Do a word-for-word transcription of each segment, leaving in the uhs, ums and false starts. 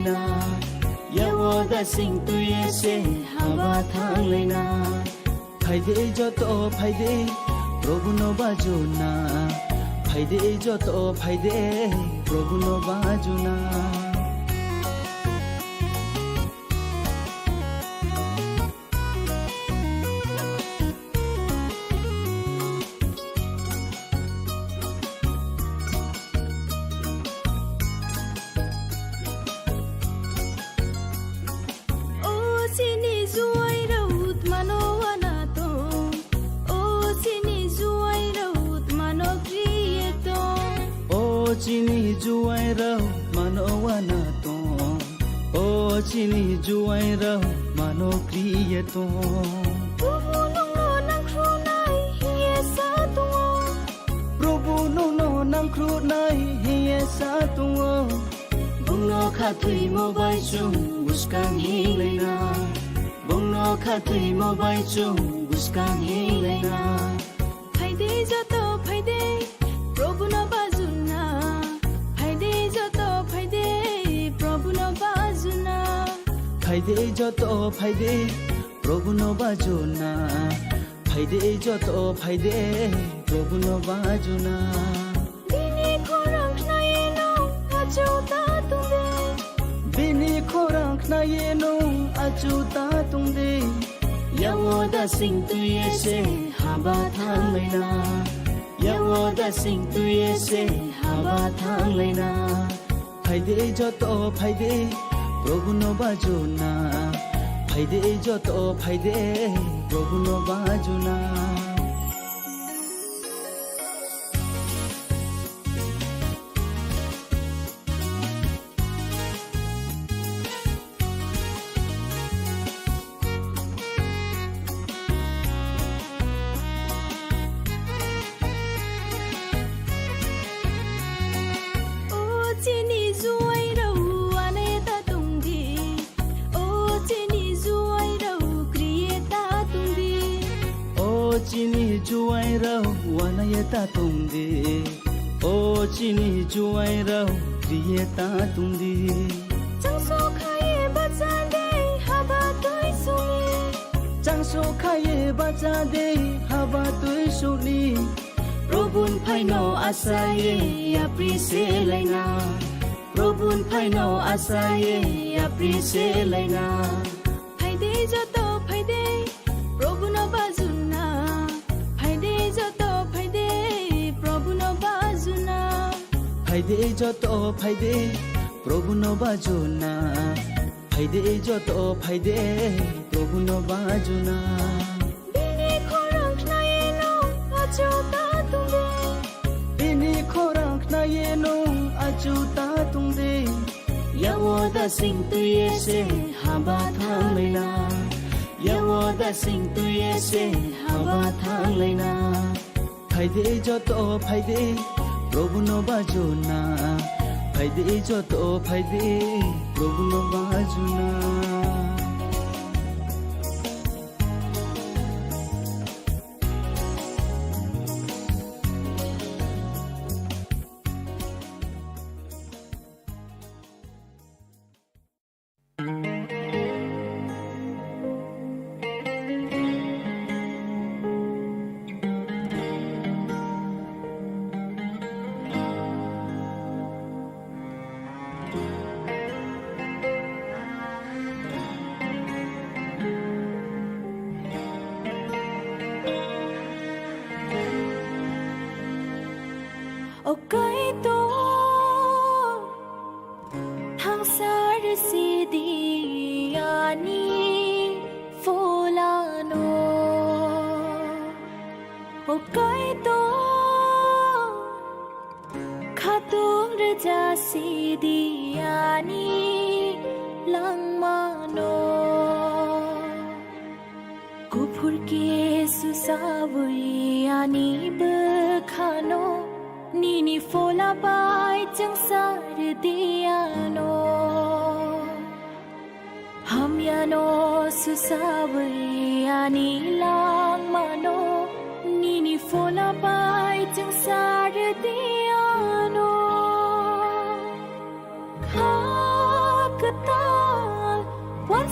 Yawo da sing tuye se haba thang laina. Phaide joto phaide, Prabhu no bajuna. Phaide joto phaide, Prabhu no bajuna. O chini juai raut mano wana tong. O chini juai raut mano kriye tong. O chini juai raut mano wana tong. O chini juai raut mano kriye tong. Prabhu nungno nangkhrunai hiye sa tongo. Prabhu nungno nangkhrunai hiye sa tongo. Bungno khatwi mo bai chwng buskang hinglai na. Bungno khatwi mo bai chwng buskang hinglai na. Phaide joto phaide, Prabhu no bajuna. Phaide joto phaide, Prabhu no bajuna. Phaide joto phaide, Prabhu no bajuna. Phaide joto phaide, Prabhu no bajuna. Bini khorang khnai no achu ta tungde. Bini khorang khnai no achu ta tungde. Yawo da sing tuye se haba thang laina. Yawo da sing tuye se haba thang laina. Phaide joto phaide, Prabhu no bajuna. Phaide joto phaide, Prabhu no bajuna. O chini juai rau ane ta tungdi. O chini juai rau kriye ta tungdi. O chini juai rau anaye ta tungdi. O chini juai rau kriye ta tungdi. Changso khaye bacha de haba tui suni. Changso khaye bacha de haba tui suni. Probun phaino asaye yapri se laina. Probun phaino asaye yapri se laina. Phaide joto phaide, Prabhu no bajuna. Phaide joto phaide, Prabhu no bajuna. Phaide joto phaide, Prabhu no bajuna. Phaide joto phaide, Prabhu no bajuna. Bini khorang khnai no achu ta tungde. Bini khorang khnai no achu ta tungde. Yawo da sing tuye se haba thang laina. Yawo da sing tuye se haba thang laina. Phaide joto phaide, Prabhu no bajuna. Phaide joto phaide, Prabhu no bajuna. O Kaitor, thangsar sidi ani pholano. O Kaitor, khatung rwja sidi ani langmano. Kuphur khe susawi ani bwkhano, nini phola bai chwngsar di ano. Hamyano susawi ani langmano, nini phola bai chwngsar di ano. Kha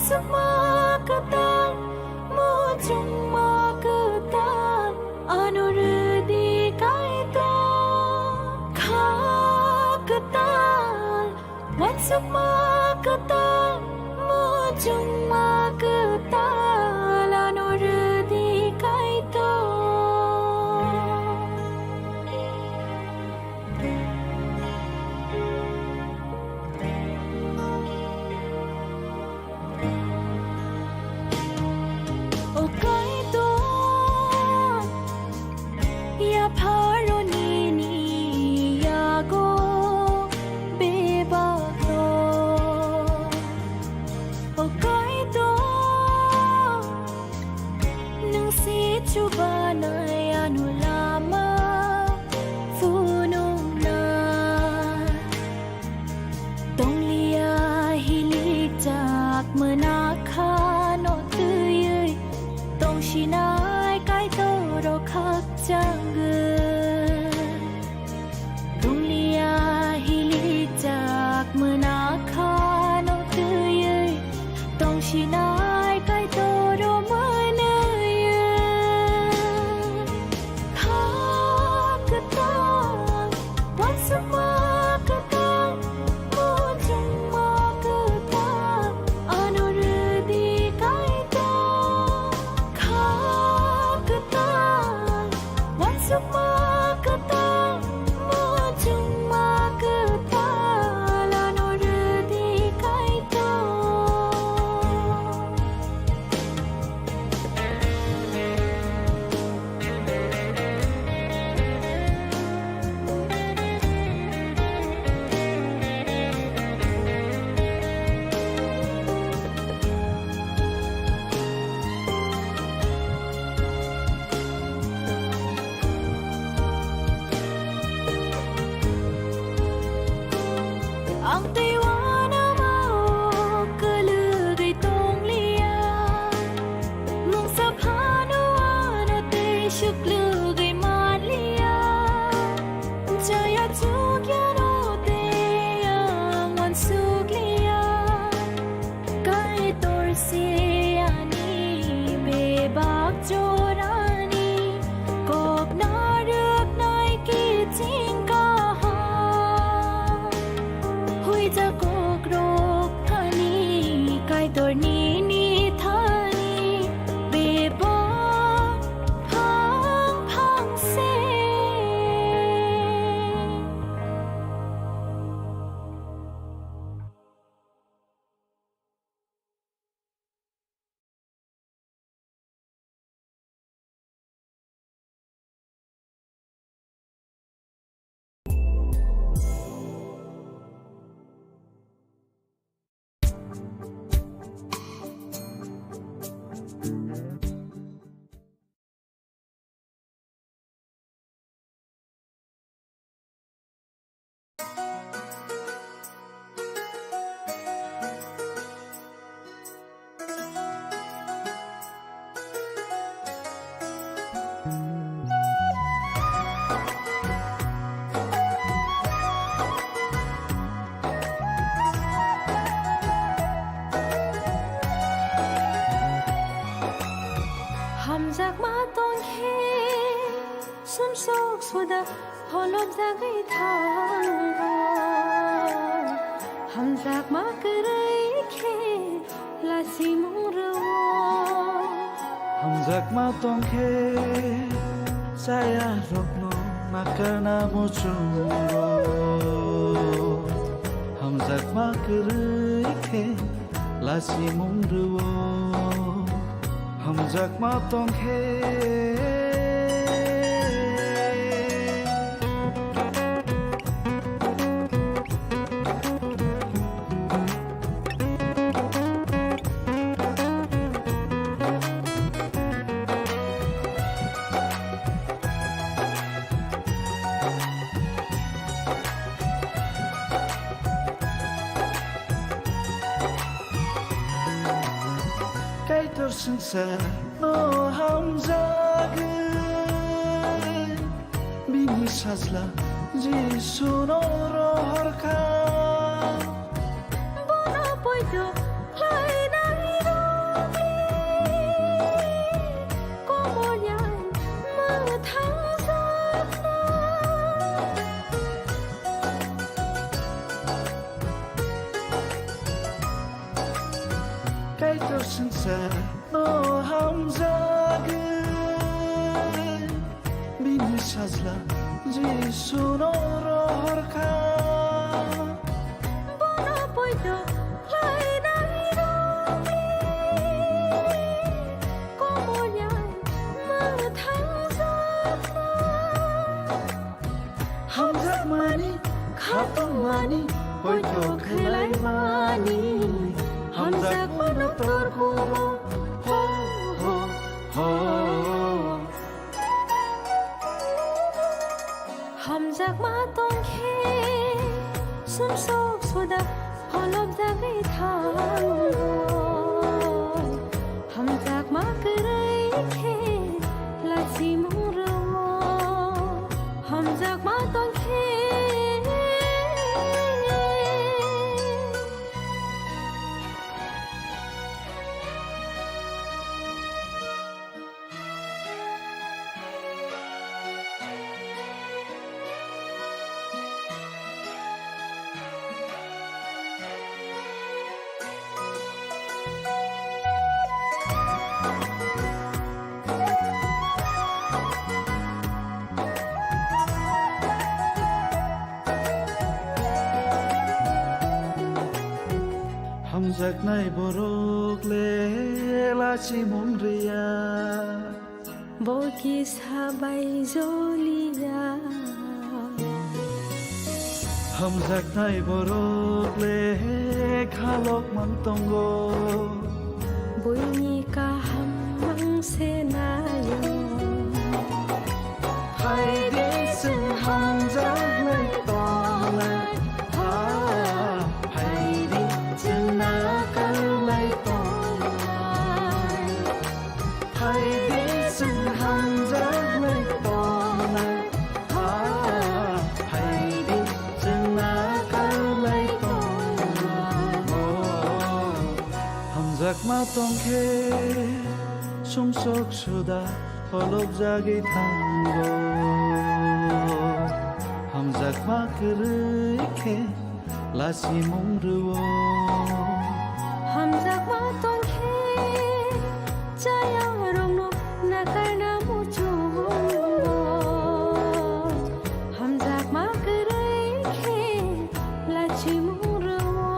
Chukma kwtal, muchungma kwtal, ano rwdi Kaitor. Kha kwtal, uansukma kwtal, muchungma kwtal, ano rwdi Kaitor. O Kaitor, yapharoni nini yago bebak rok. O Kaitor, nwng se chubanai ano lama phunukna. Tongliya hilikjak mwnakhano twiwi, tongsinai Kaitor rok khakchangwi. Tongliya hilikjak mwnakhano twiwi, tongsinai Kaitor rok mwnwi. Kha kwtal, uansukma kwtal, muchungma kwtal, ano rwdi Kaitor. Kha kwtal, uansukma kwtal, muchungma kwtal, ano rwdi Kaitor. Ang tei uanama o kwlwgwi tongliya, mungsa phano ano tei swklwgwi manliya, chaya chukyano tei ang uansukliya. Kaitor se ani bebak jorani kok narwknai kiching kaham. Huijak kokrok thani Kaitor nini thani bebak phang phang se. Hamjakma tongkhe sumsok suda holopjagwi thango. Hamjakma kwrwi khe lasimung rwo. Hamjakma tongkhe chaya rokno nakarna muchungo. Hamjakma kwrwi khe lasimung rwo. Hamjakma tongkhe. Kaitor swngcharno hamjagwi, bini sajla Jisuno rohorkha. Bono poito khlainai Swngcharno hamjagwi bini sajla Jisuno rohorkha. Bono poito khlainai rokni komolyai mwthangjakna. Hamjakmani, khatungmani, poito khlaimani, hamjakmano torkumo, ho, ho, ho. Hamjakma tongkhe, sumsok suda, holopjagwi thango. Hamjakma kwrwi khe lachimung rwo, hamjakma tongkhe. Hamjaknai borok le lachimung rwya. Bo kisa bai joliya. Hamjaknai borok le khalok mang tongo. Buini kaham mang se nayo. Phaidi chwng hamjaklai tonglai. Ha, phaidi chwng nakarlai tonglai. Phaidi chwng hamjaklai tonglai, ha, phaidi chwng nakarlai tonglai. Oh, hamjakma tongkhe sumsok suda holopjagwi thango. Hamjakma kwrwi khe lachimung rwo. Hamjakma tongkhe chayarokno nakarna muchungo. Hamjakma kwrwi khe lachimung rwo.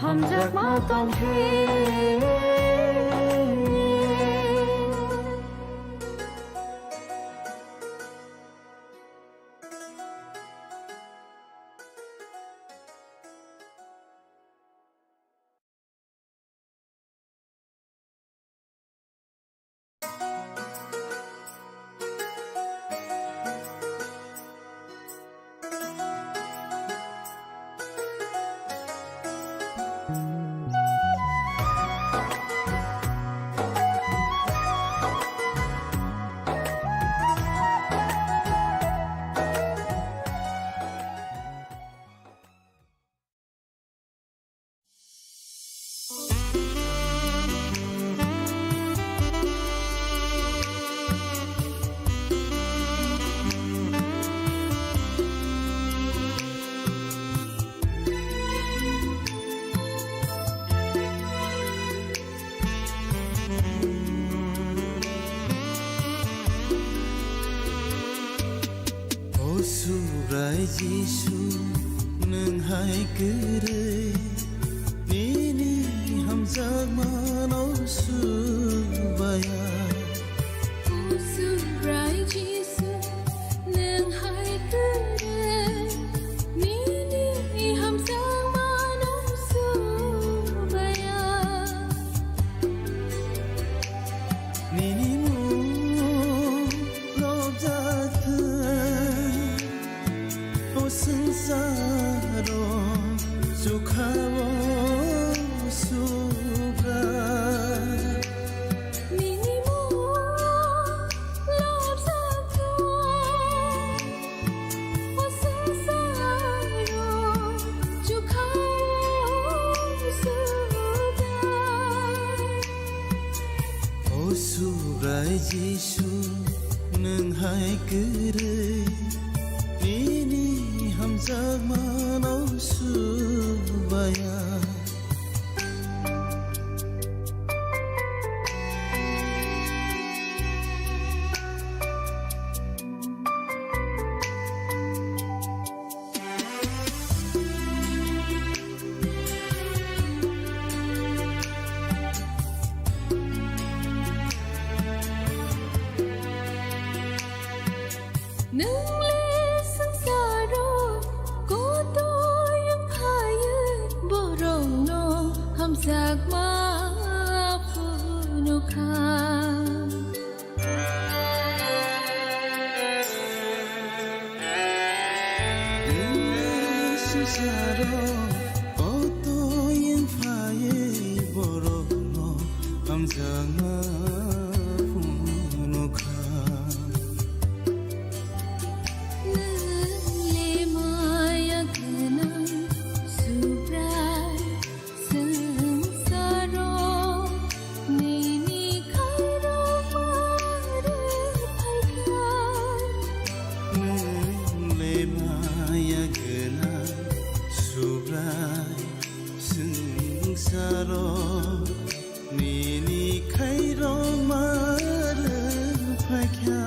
Hamjakma tongkhe. O Subrai Jisu, nwng hai kwrwi nini hamjakmano subaya. O Subrai Jisu, nwng hai kwrwi nini hamjakmano subaya. Nini mung lobjak thung, o swngcharo chukha-o Subrai. Nini mung lobjak thung, o swngcharo chukha-o Subrai. O Subrai Jisu, nwng hai kwrwi nini hamjakmano subaya. Hamjakma phunukha. Nwng sisaro koto yeng phaiwi borokno hamjakma phunukha. Nwng le maya gwnang Subrai swngsaro nini khairokma rwphaikha. Nwng le maya gwnang Subrai swngsaro nini khairokma rwphaikha.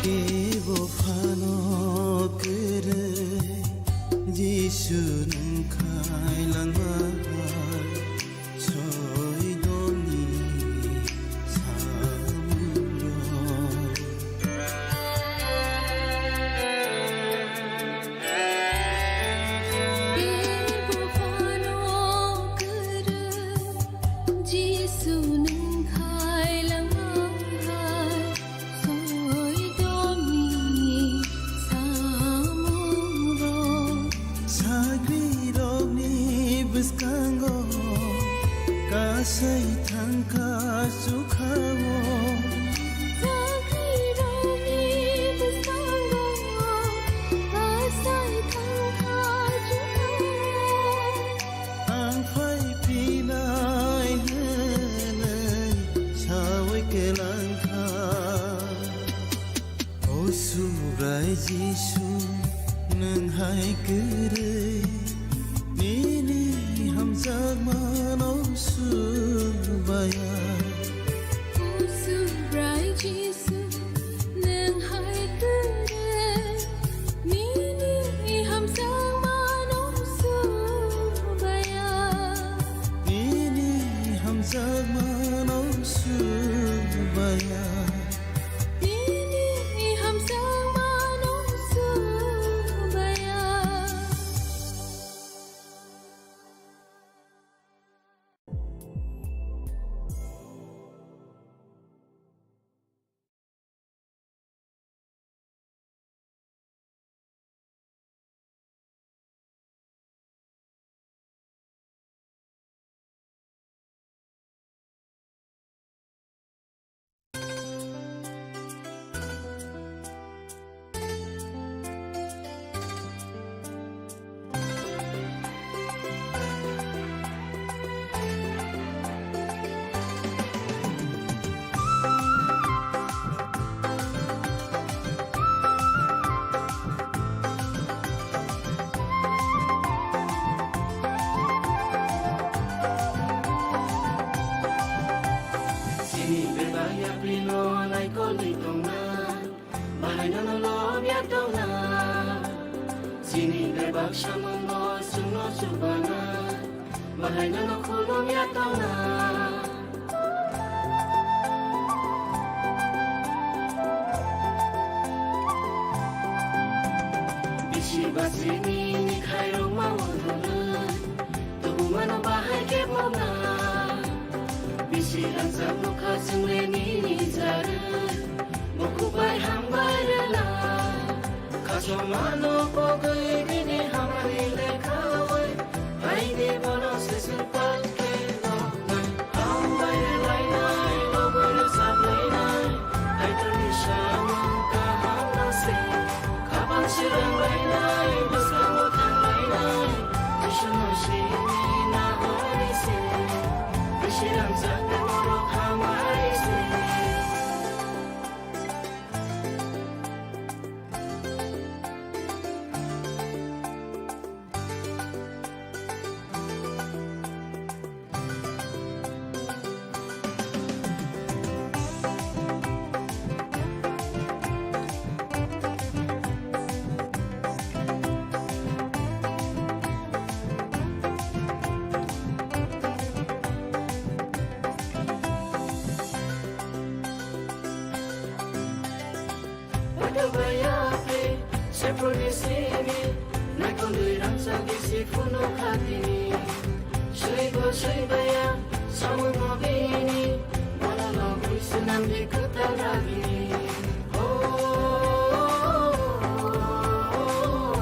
Kebo phano kwrwi Jisu nwng khailangma hai soidoni samungno. Kebo phano kwrwi Jisu nwng khailangma hai soidoni samungrok. Sagrirokni bwskango kasai thangkha chukhao. Sagrirokni bwskango kasai thangkha chukhao. Ang phai phinai hwnwi sawi kwlangkha. O Subrai Jisu, nwng hai kwrwi nini hamjakmano subaya. O Subrai Jisu, nwng hai kwrwi nini hamjakmano subaya. Nini hamjakmano subaya. Nini hamjakmano subaya. Chini bebak yaprino naikolwi tongna, bahaino no lobya tongna. Chini bebak samungo chwngno chubana, bahaino no khulumya tongna. Bisi bachini ni khairokma wngkha, tubumano bahai khe bokna. Bisi rangchak nukha chwngle nini jarwi, bukhuk bai hambai rwna. Khachomano pogwi bini hamari lekhawi, aini bono seswng palke noknai. Hambai rwlainai, lobwi rwchaplainai, Kaitorni samung kahamno se. Khapang swrwnglainai, bwskango thanglainai, Jisuno simi nahori se. Bisi rangchak borok hamari se. Sini, naikol dui rangchak bisi phunuk kha tini. Swibo swibaya, samung no bini, bono no bui swnam di kwtal ragini. Oh, oh, oh, oh, oh.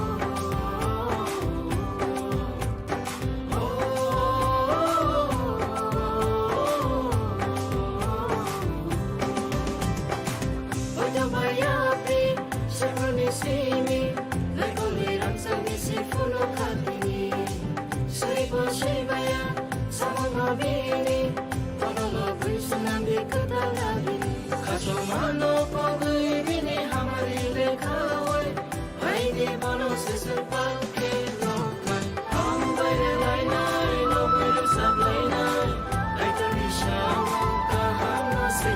Aini bono sesel palke noknai. Hambai re lainai, nokni rwchap lainai. Kaitorni samung kaham no se.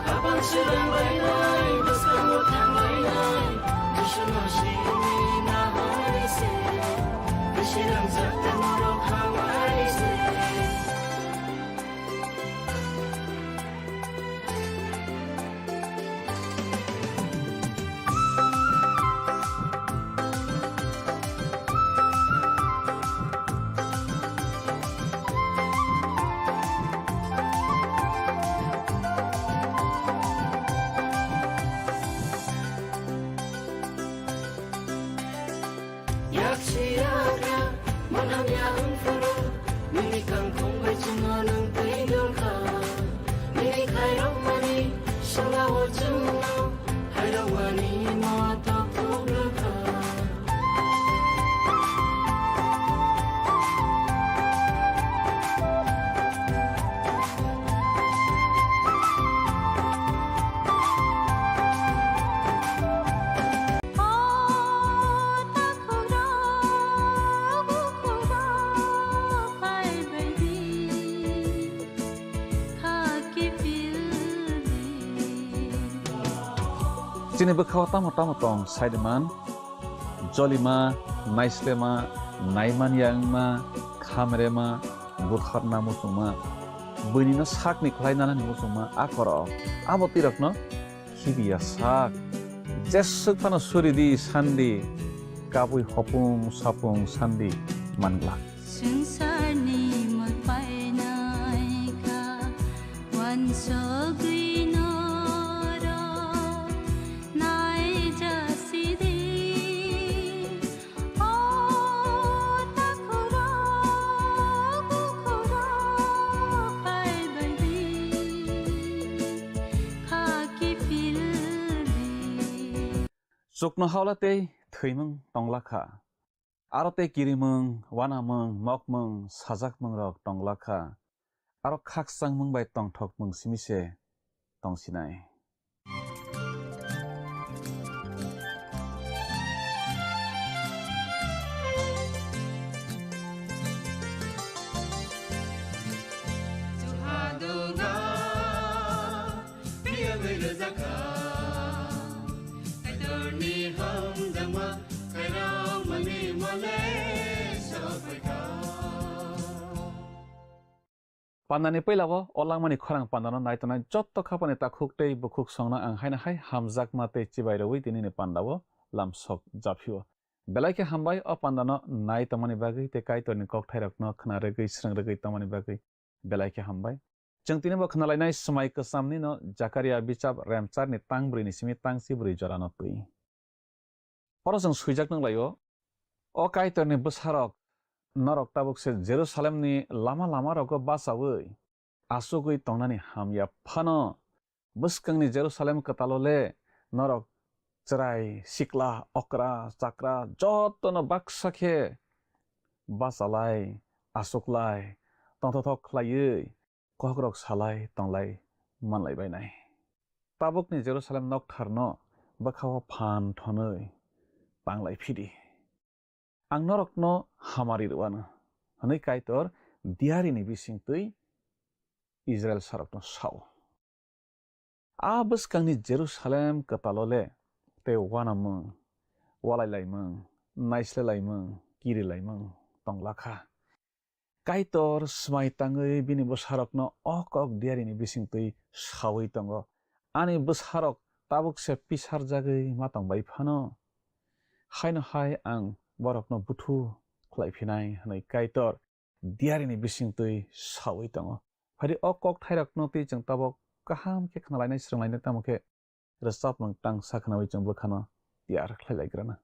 Kabang swrang lainai, bwskango thang lainai. Jisu no sini nahari se. Bisi rangchak tei norok hamari se. Yaksi yagra, manam ya wngphuru, nini kangkhung bai chwngno nwng twi dulkha. Nini khairokmani songao chwngno, khairokmani motok thuklwkha. Chini bwkhao tamo tamo tong, saidiman, jolima, naislema, naimanya wngma, khamrema, butharna muchungma, buinino sakni khlai nanani muchungma, a korok, abo twirakno khibiya sak. Jeswk phano suri di, sandi, kabui hopung sapung sandi manglak. Swngcharni mol painai kha, wansugwi norok naijasidi. O takhurok bukhurok phaibaidi, kha kiphildi. Chukno haula tei thwimung tonglakha. Aro tei kirimung, uanamung, mokmung, sajakmungrok tonglakha. Aro khakchangmung bai tongthokmung simi se tongsinai. Phiya bai rwjakha, Kaitorni hamjakma, khairokmani mole sokphaikha. Pandani puilao o langmani khorang pandano nai tongnai jotto khapani takhuk tei bukhuk songno ang haino hai hamjakma tei chibai rwui tinini pandao lamsok japhio. Belai khe hambai o pandano nai tongmani bagwi tei Kaitorni kokthairokno khna rwgwi, srwng rwgwi tongmani bagwi belai khe hambai. Chwng tini bo khna lainai swmai kwchamnino Jakaria bichap remcharni tang brwi ni simi tang chibrwi jorano twi. Oro chwng swijak nung laio, O Kaitorni bwsarok, norok tabuk se Jerusalemni lama lamarogo bachaui achugwi tongnani hamya phano, bwskangni Jerusalem kwtalo le norok chwrai, sikla, okra, chakra jotono baksa khe bachalai, achuklai, tongthothok khlaiwi, kokrok salai tonglai manlai bainai. Tabukni Jerusalem noktharno bwkhao phan thonwi tanglai phidi. Ang norokno hamari rwano, hwnwi Kaitor diarini bisingtwi Israilsarokno sao. A bwskangni Jerusalem kwtalo le tei uanamung, walailaimung, naislelaimung, kirilaimung tonglakha. Kaitor swmai tangwi bini bwsarokno o kok diarini bisingtwi saui tongo, Ani bwsarok tabuk se pisarjagwi ma tongbai phano, Haino hai ang borokno buthu khlai phinai hwnwi Kaitor diarini bisingtwi saui tongo. Phai di, o kokthairokno twi chwng tabok kaham khe khna lainai, swrwng lainai, tamo khe rwchapmung tangsa khnaui chwng bwkhano tiyar khlai lai gra na.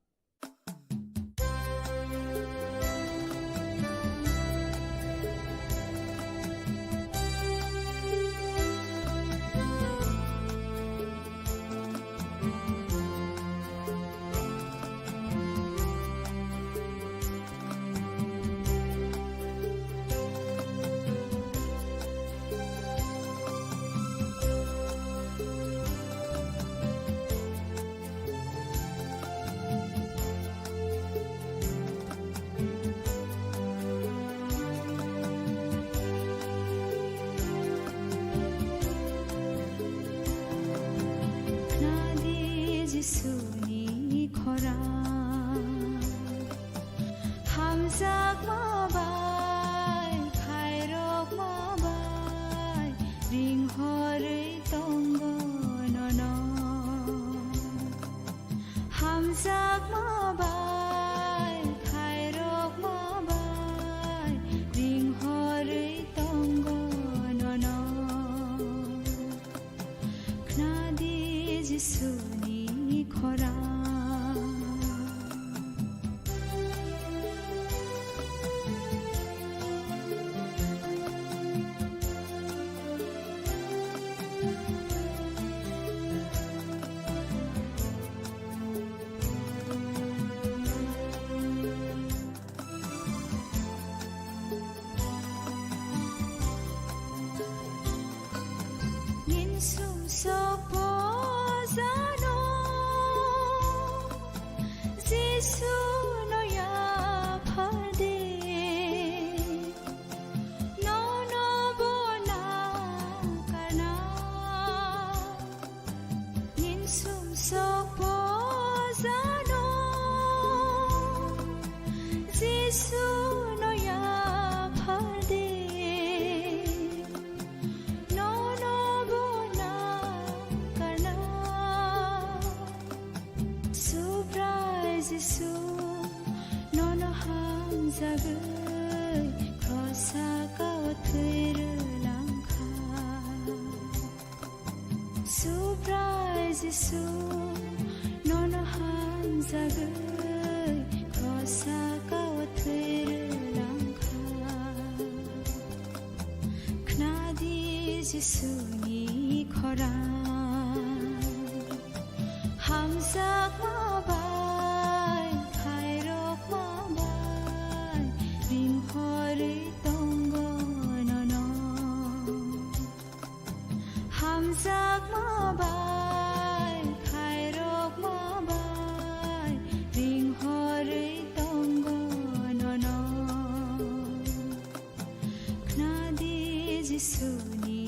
Khna di Jisuni khorang, hamjakma bai, khairokma bai, ringhorwi tongo nono. Hamjakma bai, khairokma bai, ringhorwi tongo nono. Khna di Jisuni khorang. Ninsum sokpo jano, Jisu no yaphardi, nono bo nakarna. Ninsum sokpo jano, Jisu no yaphardi, nono bo nakarna. Subrai Jisu, nono hamjagwi, krosa kao thwi rwlangkha. Subrai Jisu, nono hamjagwi, krosa kao thwi rwlangkha. Khna di Jisuni khorang, hamjakma bai, khairokma bai, ringhorwi tongo nono. Hamjakma bai, khairokma bai, ringhorwi tongo nono. Khna di Jisuni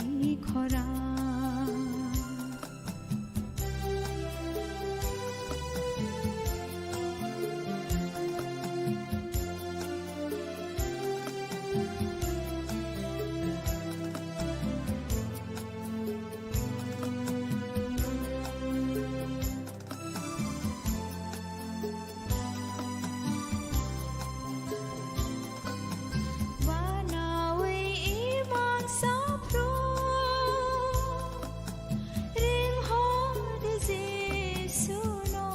khorang. Wanawi imang saphru, ringhor di Jisuno,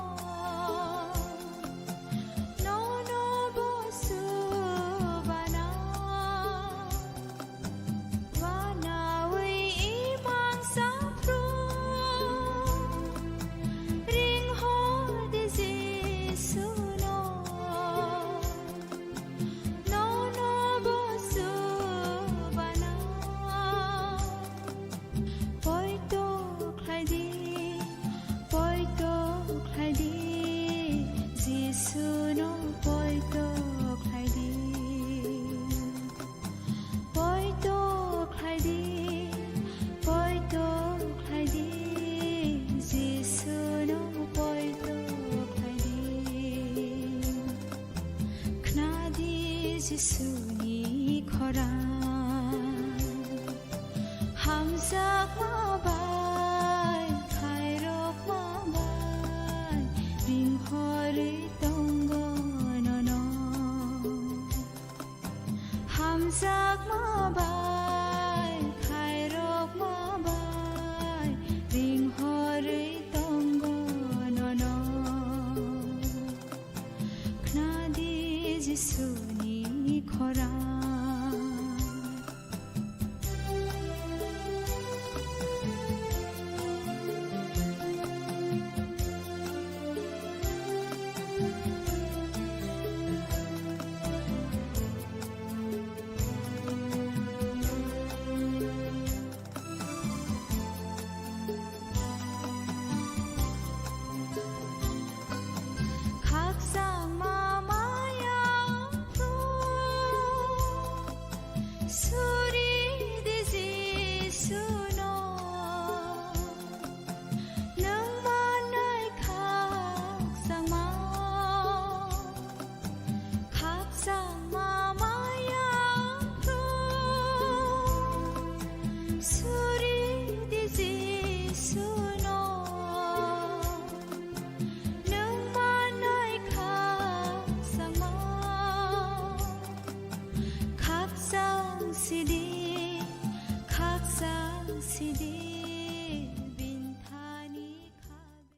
nono bo subana. Wanawi imang saphru, ringhor di Jisuno, nono bo subana. Poito khlai di, poito khlai di, Jisuno poito khlai di. Poito khlai di, poito khlai di, Jisuno poito khlai di. Khna di Jisuni khorang. Hamjakma bai, khairokma bai, ringhorwi tong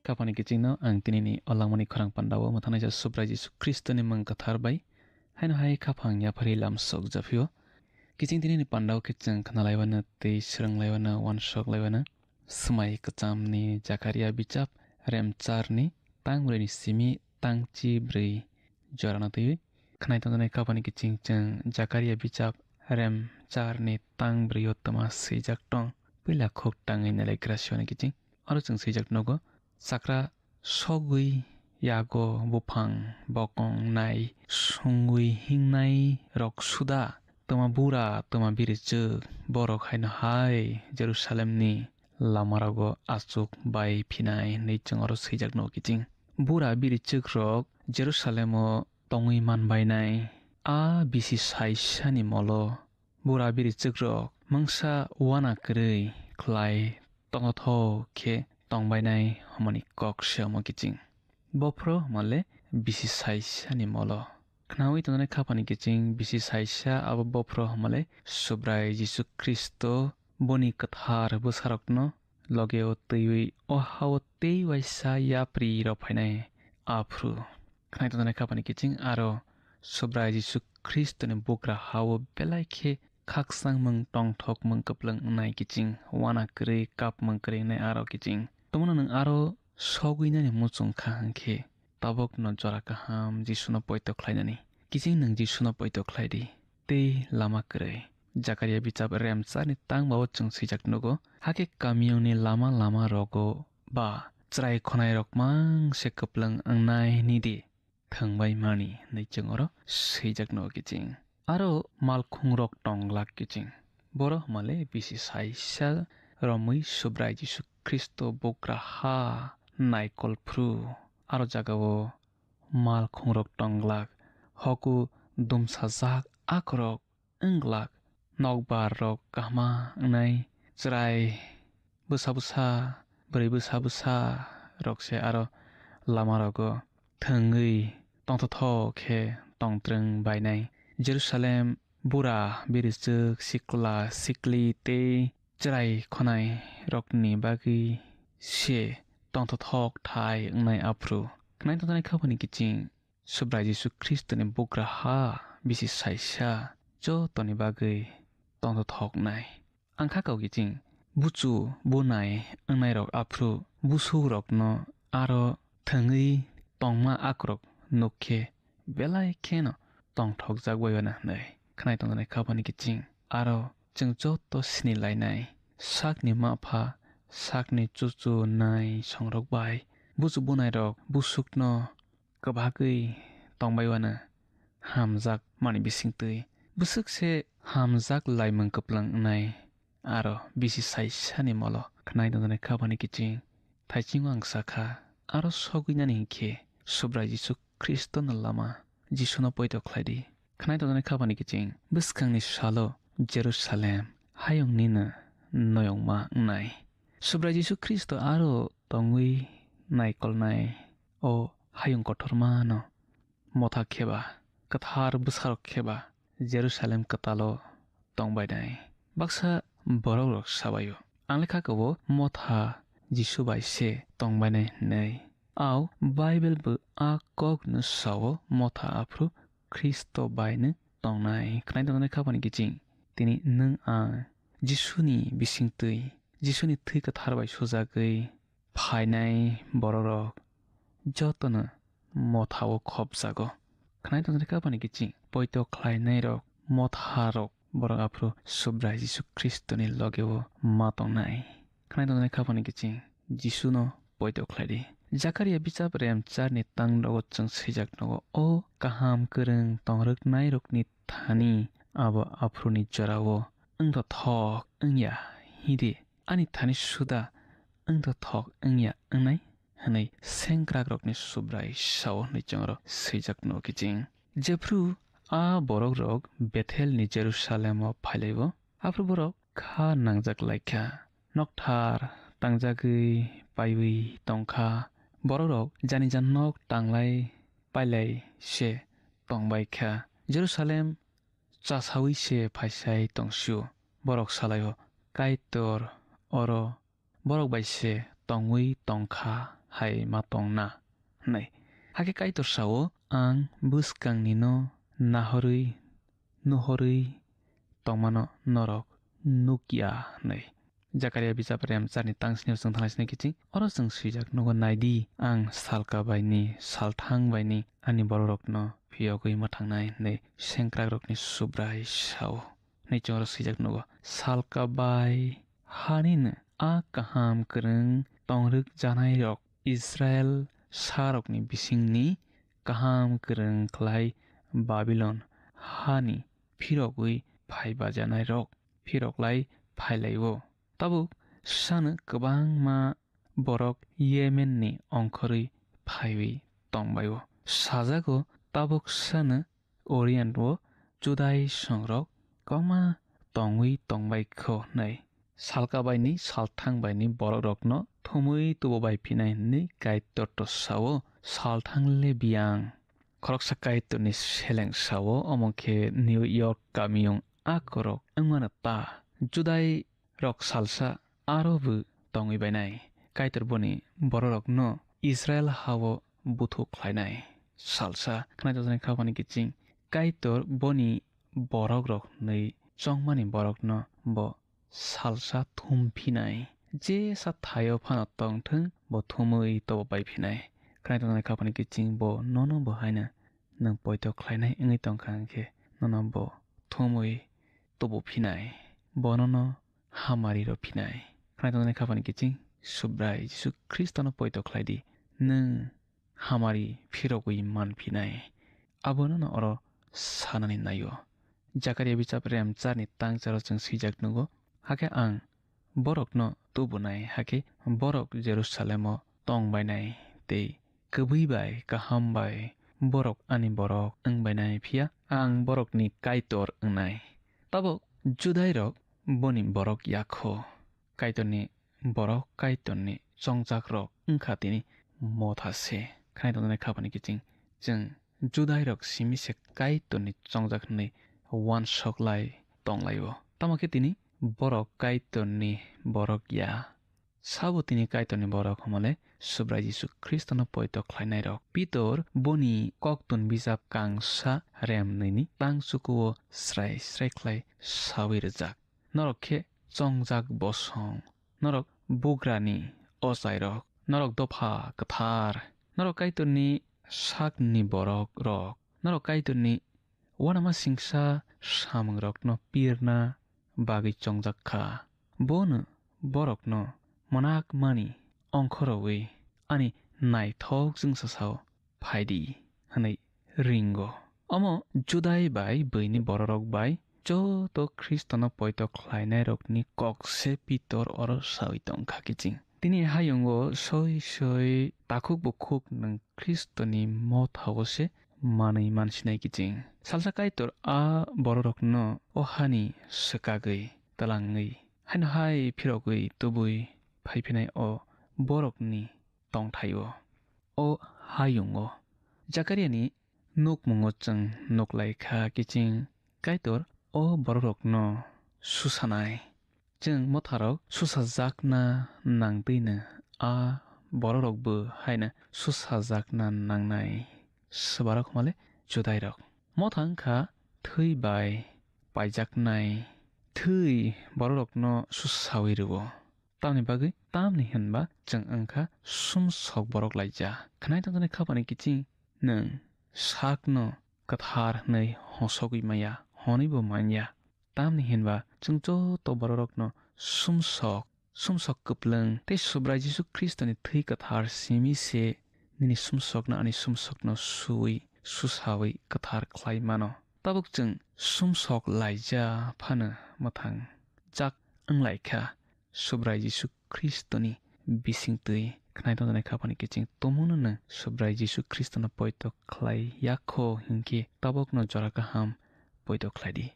Kapani kichingno ang tinini o langmani khorang pandao mwthangnaisa Subrai Jisu Khristoni mung kwthar bai haino hai khaphang yapharwi lamsok japhio. Kiching tinini pandao khe chwng khnalaiwano tei swrwnglaiwano, uansuk laiwano. Swmai kwchamni Jakaria bichap, remcharni tang brwini simi tang chi brwi jorano twiwi. Khnai tongjaknai kapani kiching chwng Jakaria bichap, remcharni tang brwio twma swijak tong. Puila khuk tangwi nailaikra sioni kiching. Oro chwng swijak nugo, chakra sogwi yago buphang bokong nai sungwi hingnai rok suda. Twma bura, twma birichwk, borok haino hai Jerusalemni lamarogo achuk bai phinai hinwi chwng oro swijak nugo kiching. Bura birichwk rok Jerusalemo tongwi manbainai. A bisi saisani molo bura birichwk rok mungsa uana kwrwi khlai tongthok khe tongbainai hwnmani kok se omo kiching. Bophro hwnmale bisi saisani molo. Khnaui tongjaknai khapani kiching bisi saisa abo bophro hwnmale Subrai Jisu Khristo boni kwthar bwsarokno logeo twiwi o hao tei waisa yapri rok phainai aphru. Khnai tongjaknai khapani kiching aro Subrai Jisu Khristoni bugra hao belai khe khakchangmung tongthokmung kwplwng wngnai kiching, uana kwrwi kapmung kwrwi wngnai aro kiching. Tomono nwng aro sogwinani muchung kha hwnkhe, tabukno jora kaham Jisuno poito khlainani. Kiching nwng Jisuno poito khlai di, tei lama kwrwi. Jakaria bichap remcharni tang bao chwng swijak nugo, hakhe kamiyungni lama lama rogo ba chwrai khonai rok mang se kwplwng wngnai hwnwi di. Thwngbai mani hwnwi chwng oro swijak nugo kiching. Aro malkhungrok tong glak kiching. Boro hwnmale bisi saisa romwi Subrai Jisu Khristo bugra ha naikol phru. Aro jagao malkhungrok tong glak, hoku dumsajak akorok wng glak. Nokbar rok kahma wngnai, chwrai bwsa bwsa, bwrwi bwsa bwsa rok se aro lama rogo thwngwi tongthothok khe tongtrwng bainai. Jerusalem bura birichwk sikla sikli tei chwrai khonai rokni bagwi se tongthothok thai wngnai aphru. Khnai tongthoknai khapani kiching Subrai Jisu Khristoni bugra ha bisi saisa jotoni bagwi tongthothoknai. Ang kha kau kiching buchu bunai wngnairok aphru busukrokno aro thwngwi tongma akorok nuk khe belai kheno tongthokjak bai uana hwnwi khnai tongjaknai khapani kiching. Aro chwng joto sini lainai sakni mapha, sakni chuchu nai songrok bai buchu bunairok busukno kwbagwi tongbai uana hamjak mani bisingtwi. Bwswk se hamjak laimung kwplwng wngnai aro bisi saisani molo khnai tongjaknai khapani kiching. Thaiching ang sakha, aro sogwinani hinkhe Subrai Jisu Khristono lama, Jisuno poito khlai di. Khnai tongjaknai khapani kiching bwskangni salo Jerusalem hayung nino noyongma wngnai. Subrai Jisu Khristo aro tongwi naikolnai o hayung kotormano motha kheba, kwthar bwsarok kheba Jerusalem kwtalo tongbainai. Baksa borokrok sabaio, ang lekha kabo motha Jisu bai se tongbainai hwnwi. Au Bible bo a kokno sao, motha aphru Khristo baino tongnai. Khnai tongjaknai khapani kiching tini nwng ang Jisuni bisingtwi, Jisuni thwi kwthar bai sujagwi phainai bororok jotono mothao khopjago. Khnai tongjaknai khapani kiching poito khlainairok motharok borok aphru Subrai Jisu Khristoni logeo ma tongnai. Khnai tongjaknai khapani kiching Jisuno poito khlai di. Jakaria bichap remcharni tang rogo chwng swijak nogo, o kaham kwrwng tongrwknairokni thani abo aphruni jorao wngthothok wngya hidi. Ani thani suda wngthothok wngya wngnai hwnwi sengkrakrokni Subrai sao hwnwi chwngno swijak nugo kiching. Jephru a borokrok Bethelni Jerusalemo phailaio, aphru borok kha nangjak lai kha, nokthar tangjagwi paiwi tong kha. Borokrok jani jan nok tanglai pailai se tongbai kha. Jerusalem chasaui se phaisai tongsio. Borok salaio, Kaitor oro borok bai se tongwi tong kha. hai ma tongna," hwnwi. Hakhe Kaitor sao, "Ang bwskangni no nahorwi nuhorwi tongmano norok nuk ya," hwnwi. Jakaria bijap rem charni tang sini o chwng thanglai sini kiching. Oro chwng swijak nugo, "Naidi, ang salka baini, salthang baini ani bororokno phiyogwi mwthangnai," hwnwi sengkrakrokni Subrai sao. Hwnwi chwng oro swijak nugo. Salka bai hanino a kaham kwrwng tongrwk janairok Israel sarokni bisingni kaham kwrwng khlai Babilon hani phirogwi phai bajanairok phiroklai phailaio. Tabuk sano kwbangma borok Yemenni ongkhorwi phaiwi tongbaio. Sajago, tabuk sano Orient-o Judai songrok kwbangma tongwi tongbai kho hwnwi. Salka baini, salthang baini borokrokno thumwi tubu bai phinai hwnwi Kaitor to sao, salthang le biyang. Khoroksa Kaitorni seleng sao, omo khe New York kamiyung akorok wngmano ta. Judai rok salsa aro bo tongwi bainai. Kaitor boni bororokno Israel hao buthuk khlainai. Salsa khwnai tongjaknai kha bani kiching. Kaitor boni borokrok hwnwi chongmani borokno bo salsa thum phinai. Jesa thaio phano tongthwng, bo thumwi tobo bai phinai. Khwnai tongjaknai kha bani kiching, bo nono bo haino nwng poito khlainai wngwi tongkha hwnkhe, nono bo thumwi tubu phinai. Bo nono hamari rw phinai. Khwnai tongjaknai kha bani kiching, Subrai Jisu Khristono poito khlai di. Nwng hamari phirogwi man phinai. Abono no oro sanani naio. Jakaria bijap rem charni tang charo chwng swijak nugo. Hakhe ang borokno tubunai, hakhe borok Jerusalemo tongbainai tei kwbwi bai kaham bai borok ani borok wngbainai, phiya ang borokni Kaitor wngnai. Tabuk Judairok boni borok ya kho. Kaitorni borok, Kaitorni chongjakrok wngkha tini motha se. Khwnai tongjaknai kha bani kiching, chwng Judairok simi se Kaitorni chongjak hwnwi uansuk lai tong lai-o. Tamo khe tini borok Kaitorni borok ya. Sabo tini Kaitorni borok hwnmale Subrai Jisu Khristono poito khlainairok. Pitor boni koktun bijap kangsa rem nwi ni tang chukuo srai srai khlai saui rwjak. Norok khe chongjak bosong, norok bugrani ochairok, norok dopha kwthar, norok Kaitorni sakni borok rok, norok Kaitorni uanama singsa samungrokno pirna bagwi chongjak kha. Bono borokno mwnakmani ongkhorowi ani naithok chwngsasao phai di hwnwi ringo. Omo Judai bai buini bororok bai joto Khristono poito khlainairokni kok se Pitor oro saui tong kha kiching. Tini hayungo soi soi takhuk bukhuk nwng Khristoni mothao se manwi mansinai kiching. Salsa Kaitor a bororokno o hani swkagwi twlangwi haino hai phirogwi tubui phaiphinai o borokni tongthaio. O hayungo Jakariani nukmungo chwng nuklaikha kiching Kaitor o bororokno susanai. Chwng motharok susajakna nangtwino a bororokbo haino susajakna nangnai. Swbarok hwnmale Judairok. Motha wngkha thwi bai paijaknai. Thwi bororokno susaui rwo. Tamni bagwi? Tamni hwnba chwng wngkha sumsok borok laija. Khwnai tongjaknai kha bani kiching nwng sakno kwthar hwnwi hosogwi maya, hwnwibo manya. Tamni hwnba chwng joto bororokno sumsok, sumsok kwplwng tei Subrai Jisu Khristoni thwi kwthar simi se nini sumsokno ani sumsokno suui, susaui kwthar khlai mano. Tabuk chwng sumsok laija phano mwthang jak wnglaikha Subrai Jisu Khristoni bisingtwi. Khwnai tongjaknai kha bani kiching tumungno nwng Subrai Jisu Khristono poito khlai yakho hinkhe tabukno jora kaham poito khlai di.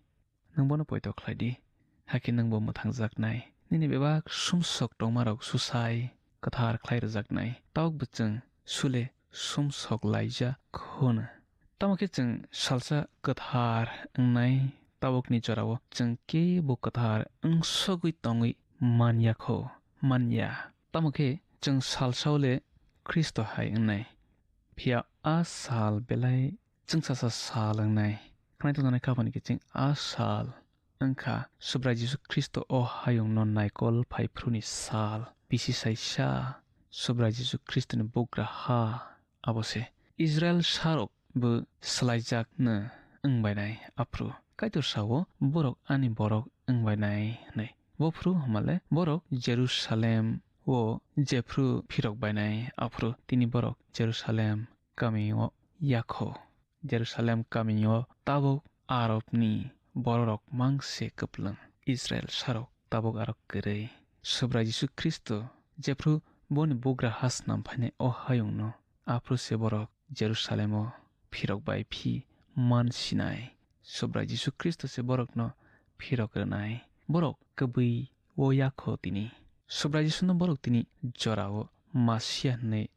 Nwng bono poito khlai di, hakhe nwngbo mwthangjaknai. Nini bebak sumsok tongmarok susai kwthar khlai rwjaknai. Tabukbo chwng sule sumsok laijak hwno. Tamo khe chwng salsa kwthar wngnai, tabukni jorao chwng kebo kwthar wngsogwi tongwi man ya kho, man ya. Tamo khe chwng salsao le Khristo hai wngnai. Phiya a sal belai chwngsasa sal wngnai. Khwnai tongjaknai kha phani kiching a sal wngkha Subrai Jisu Khristo o hayungno naikol phai phuruni sal. Bisi saisa Subrai Jisu Khristoni bugra ha abo se. Israel sarok bo swlaijakno wngbainai aphru. Kaitor sao, "Borok ani borok wngbainai," hwnwi. Bophru hamale borok Jerusalem o jephru phirok bainai aphru tini borok Jerusalem kamio yakho. Jerusalem kamio tabuk Arabni bororok mangse kwplwng. Israel sarok tabuk arok kwrwi. Subrai Jisu Khristo jephru boni bugra ha snam phainai o hayungno aphru se borok Jerusalemo phirok bai phi man sinai. Subrai Jisu Khristo se borokno phirok rwnai. Borok kwbwi o yakho tini. Subrai Jisuno borok tini jorao Masia hwnwi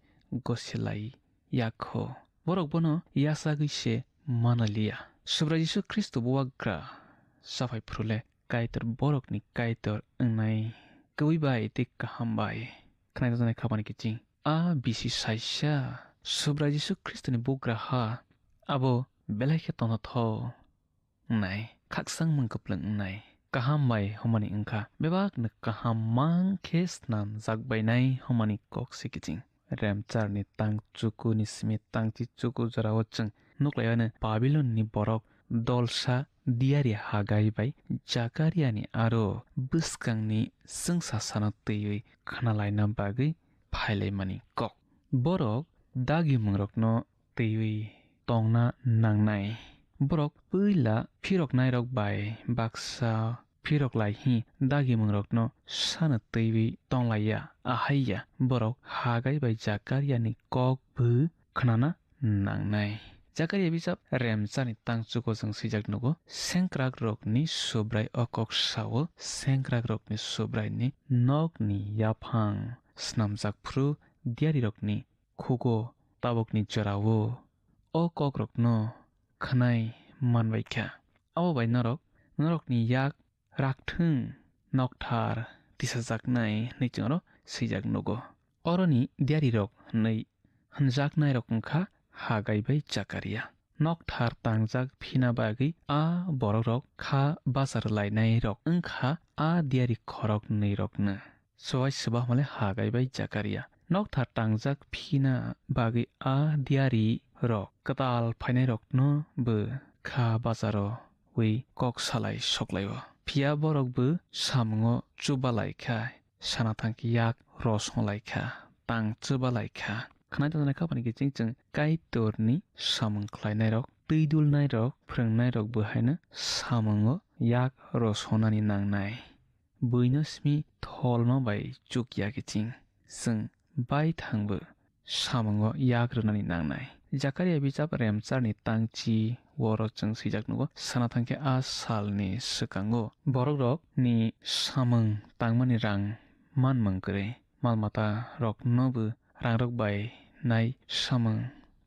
gosilai yakho. Borok bono yachagwi se manaliya. Subrai Jisu Khristo bubagra saphai phurule Kaitor borokni Kaitor wngnai kwbwi bai tei kaham bai. Khwnai tongjaknai kha phani kiching. A bisi saisa Subrai Jisu Khristoni bugra ha abo belai khe tongthothok wngnai, khakchangmung kwplwng wngnai. Kaham bai hwnmani wngkha, bebakno kaham mang khe snamjak bainai hwnmani kok se kiching. Remcharni tang chukuni simi tangchi chuku jorao chwng nuklaiyano Babilonni borok dolsa diyari Hagai bai Jakariani aro bwskangni chwngsasano twiwi khnalaina bagwi phailaimani kok. Borok dagimungrokno twiwi tongna nangnai. Borok puila phiroknairok bai baksa phirok lai hi dagimungrokno sano twiwi tonglaiya, ahaiya borok Hagai bai Jakariani kok bo khnana nangnai. Jakaria bijap remchani tangchugo chwng swijak nugo, "Sengkrakrokni Subrai o kok sao, sengkrakrokni Subraini nokni yaphang snamjak phru diyarirokni khugo tabukni jorao o kokrokno khwnai manbai kha. Abo bai norok, norokni yak rakthwng nokthar tisajaknai," hwnwi chwngno swijak nugo. Oroni diyarirok hwnwi hwnjaknairok wngkha Hagai bai Jakaria. Nokthar tangjak phina bagwi a borokrok kha bachar lainairok wngkha a diyari khorok nwi rokno. Swbai swba hwnmale Hagai bai Jakaria. Nokthar tangjak phina bagwi a diyari rok kwtal phainairokno bo kha bacharo wi kok salai soklaio. Phiya borok bo samungo chubalai kha, sana thangkhe yak rosonglai kha, tang chubalai kha. Khwnai tongjaknai kha phani kiching chwng Kaitorni samung khlainairok, twi dulnairok, phrwngnairok bo haino samungo yak rosonani nangnai. Buino simi tholma bai chukya kiching, chwng baithangbo samungo yak rwnani nangnai. Jakaria bijap remcharni tangchi oro chwng swijak nugo, sana thangkhe a salni swkango borokrokni samung tangmani rang manmung kwrwi, mal mata roknobo rangrok bai nai samung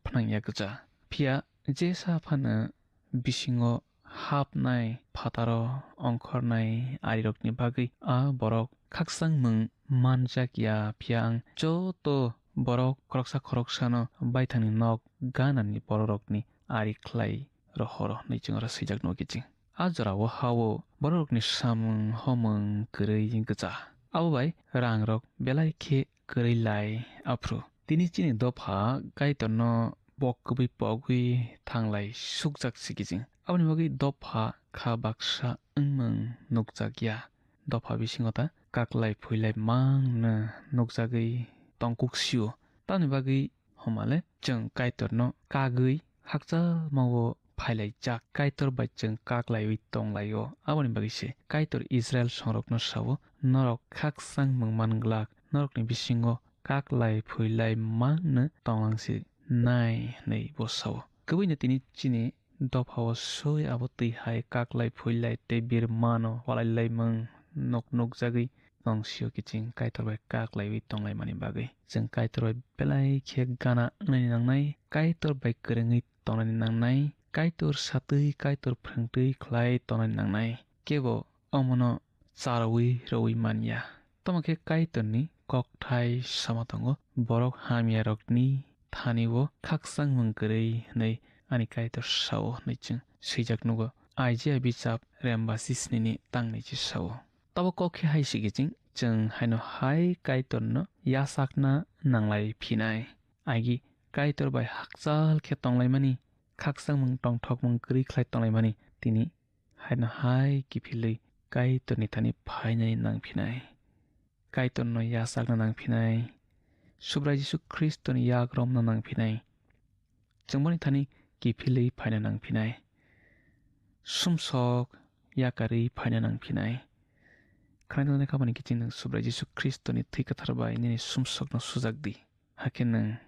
phnangya gwja. Phiya jesa phano bisingo hapnai phataro ongkhornai arirokni bagwi a borok khakchangmung manjakya, phiya ang joto borok khoroksa khoroksano baithangni nok ganani borokrokni ari khlai rohoro hwnwi chwng oro swijak nugo kiching. A jorao hao borokrokni samung homung kwrwi gwja. Abo bai rangrok belai khe kwrwi lai aphru. Tini chini dopha Kaitorno bok kwbwi pogwi thanglai sukjak si kiching. Aboni bagwi dopha kha baksa wngmung nukjakya. Dopha bisingo ta kaklai phuilai mangno nukjagwi tongkuk sio. Tamni bagwi hwnmale chwng Kaitorno kagwi hakchalmao phailaijak, Kaitor bai chwng kaklaiwi tonglaio. Aboni bagwi se Kaitor Israel songrokno sao, "Norok khakchangmung man glak, norokni bisingo kaklai phuilai mangno tonglang si nai," hwnwi bo sao. Kwbwino tini chini dophao soi abo twi hai kaklai phuilai tei birmano walailaimung nuk nukjagwi tong sio kiching Kaitor bai kaklaiwi tonglaimani bagwi. Chwng Kaitor bai belai khe gana wngnani nangnai, Kaitor bai kwrwngwi tongnani nangnai, Kaitor satwi, Kaitor phrwngtwi khlai tongnani nangnai. Kebo omono charwi rwui manya. Tamo khe Kaitorni kokthai sama tongo, borok hamyarokni thani-o khakchangmung kwrwi hwnwi ani Kaitor sa-o hwnwi chwng swijak nugo. Isaiah bichap rem basi snini tang naichi sa-o. Tabuk kok khe hai sigi ching, chwng haino hai Kaitorno yachakna nanglai phinai. Agi Kaitor bai hakchal khe tonglaimani, khakchangmung tongthokmung kwrwi khlai tonglaimani, tini haino hai kiphilwi Kaitorni thani phainani nang phinai. Kaitorno yachakna nang phinai. Subrai Jisu Khristoni yak romna nang phinai. Chwng boni thani kiphilwi phaina nang phinai. Sumsok yakarwi phaina nang phinai. Khwnai tongnai kha boni kiching nwng Subrai Jisu Khristoni thwi kwthar bai nini sumsokno sujak di. Hakhe nwng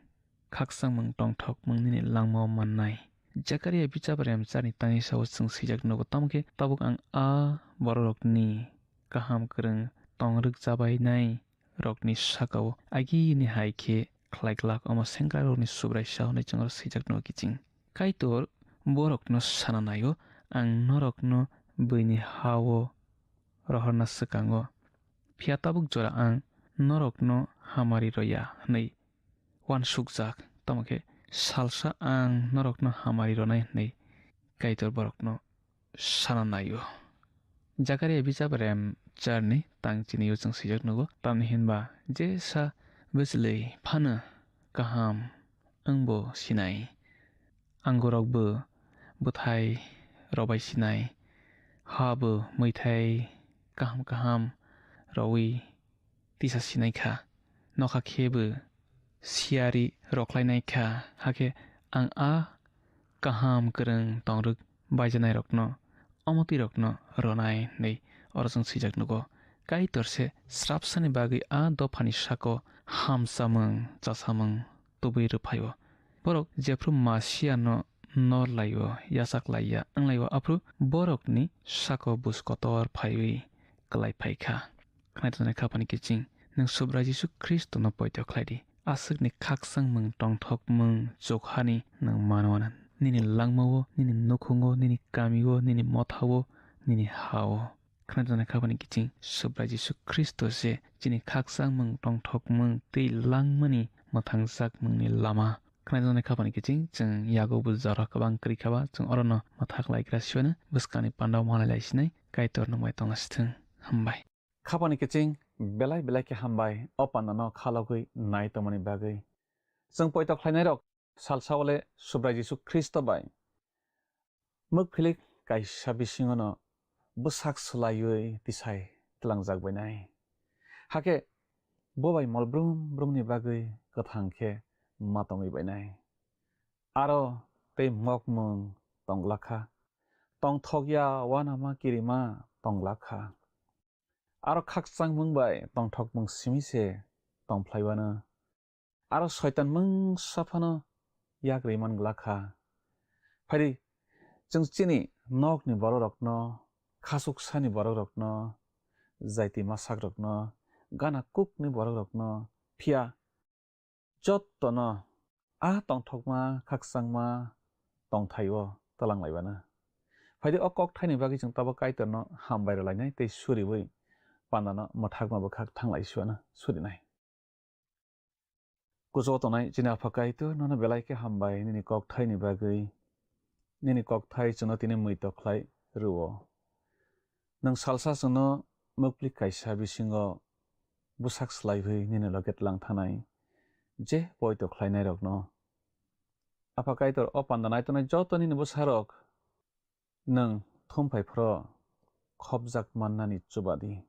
khakchangmung tongthokmung nini langmao mannai. Jakaria bichap rem charni tangwi sao chwng swijak nugo, tamo khe tabuk ang a bororokni kaham kwrwng tong rwkjabainai rokni sakao agini hai khe khlai glak, omo sengkrakrokni Subraisa hwnwi chwng oro swijak nugo kiching. Kaitor borokno sana naio, ang norokno buini ha-o rohorna swkango. Phiya tabuk jora ang norokno hamari roya hwnwi uansukjak, tamo khe salsa ang norokno hamari ronai hwnwi Kaitor borokno sana naio. Jakaria bijap rem charni tang chini o chwng swijak nugo, tamni hinba jesa bwchwlwi phano kaham wngbo sinai, angurokbo bwthai robai sinai, habo mwithai kaham kaham rowi tisa sinai kha, nokha khe bo siyari rokhlainai kha, hakhe ang a kaham kwrwng tongrwk baijanairokno, omotwirokno ronai hwnwi oro chwng swijak nugo. Kaitor se srapsani bagwi a dophani sako hamchamung chasamung tubui rwphaio. Borok jephru Masiano nor laio, yachak laiya wng laio, aphru borokni sako buj kotor phaiwi klai phai kha. Khwnai tongnai kha boni kiching, nwng Subrai Jisu Khristono poito khlai di. Aswkni khakchangmung tongthokmung chukhani nwng mano na. Nini langmao, nini nukhungo, nini kamio, nini mothao, nini hao. Khwnai tongnai kha boni kiching, Subrai Jisu Khristo se chini khakchangmung tongthokmung tei langmani mwthangjakmungni lama. Khwnai tongnai kha boni kiching, chwng yago bo jora kwbang kwrwi kha ba, chwng orono mwthak lai gra siwano bwskangni pandao malai lai sinai, Kaitor nwng bai tongna sithwng. Hambai. Khapani kiching belai belai khe hambai, o pandano khalogwi nai tongmani bagwi. Chwng poito khlainairok salsa ole Subrai Jisu Khristo bai mwkphilik kaisa bisingono bwsak swlaiwi tisai tlangjak bainai. Hakhe bo bai mol brum brumni bagwi kwthang khe ma tongwi bainai. Aro tei mokmung tongglak kha, tongthokya uanama kirima tongglak kha. Aro khakchangmung bai tongthokmung simi se tongphlaiwano. Aro soitan mungsa phano yak rwi man glak kha. Phaidi, chwng chini nokni bororokno, khachuksani bororokno, jaiti masakrokno, gana kukni bororokno, phiya jottono a tongthokma, khakchangma tongthaio twlang laibana. Phaidi o kokthaini bagwi chwng tabuk Kaitorno hambai rwlainai tei suriwi pandano mwthakma bwkhak thanglai suana surinai. Kuchugo tongnai chini Apha Kaitor, nono belai khe hambai nini kokthaini bagwi, nini kokthai chwngno tini muitok khlai rwo. Nwng salsa chwngno muklik kaisa bisingo bwsak swlaiwi nini loge tlang thanai je poito khlainairokno. Apha Kaitor, o panda naitongnai joto nini bwsarok nwng thum phai phro khopjak mannani chuba di.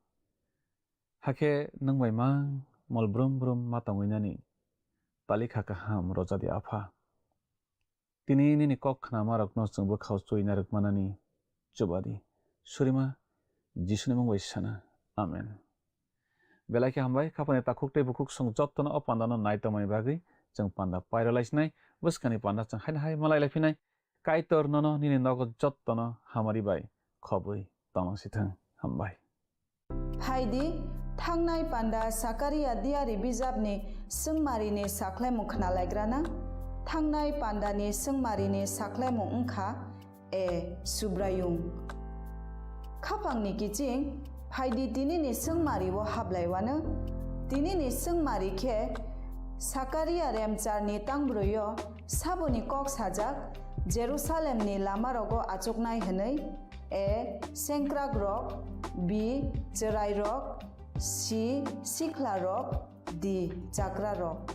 Hakhe nwng bai mang mol brum brum ma tongwi nani talikha kaham roja di, Apha. Tini nini kok khnamarokno chwng bwkhao chuina rwkmanani chuba di. Surima Jisuni mung bai sana. Amen. Belai khe hambai, khapani takhuk tei bukhuk song jottono o pandano nai tongmani bagwi chwng panda pairwlai sinai, bwskangni panda chwng haino hai malai lai phinai. Kaitor nono nini nogo jottono hamari bai khobwi tonglang sithwng. Hambai. Phaidi, thangnai panda Sakaria diari bijapni swngmarini sakhlaimung khnalaigrana. Thangnai pandani swngmarini sakhlaimung wngkha, A Subraiyung. Khapangni kiching, phaidi tinini swngmario hablaiwano. Tinini swngmari khe Sakaria Remcharni tangbrwi-o saboni kok sajak, Jerusalemni lamarogo achuknai hwnwi, A. Sengkrakrok, B. Chwrairok, C. Sikhlarok, D. Chakrarok.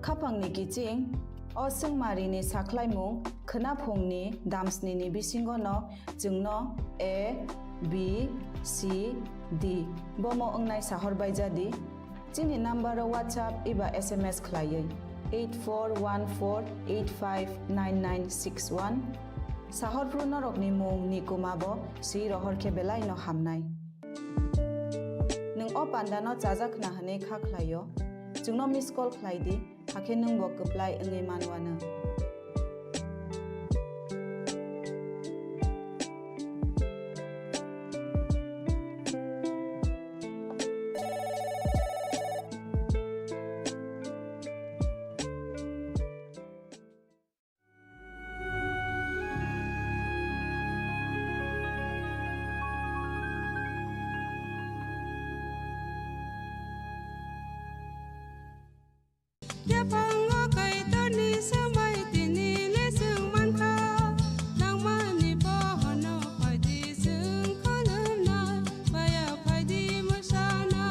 Khapangni kiching, o chwngmarini sakhlaimung khwnaphungni damsnini bisingono chwngno A, B, C, D bomo wngnai sahor baijadi. Chini number-o WhatsApp eba S M S khlaiwi eight four one four eight five nine nine six one. Sahorphru norokni mung ni kuma bo swi rohor khe belai no hamnai. Nwng o panda no chajak khna hwnwi kha khlai-o, chwngno miss call khlai di, hakhe nwng bo kwplai wngwi man uanw. Yaphango Kaitorni swmai tini le chwng mankha, nangmani pohorno phaidi chwng khulumna, baya phaidi mwsana.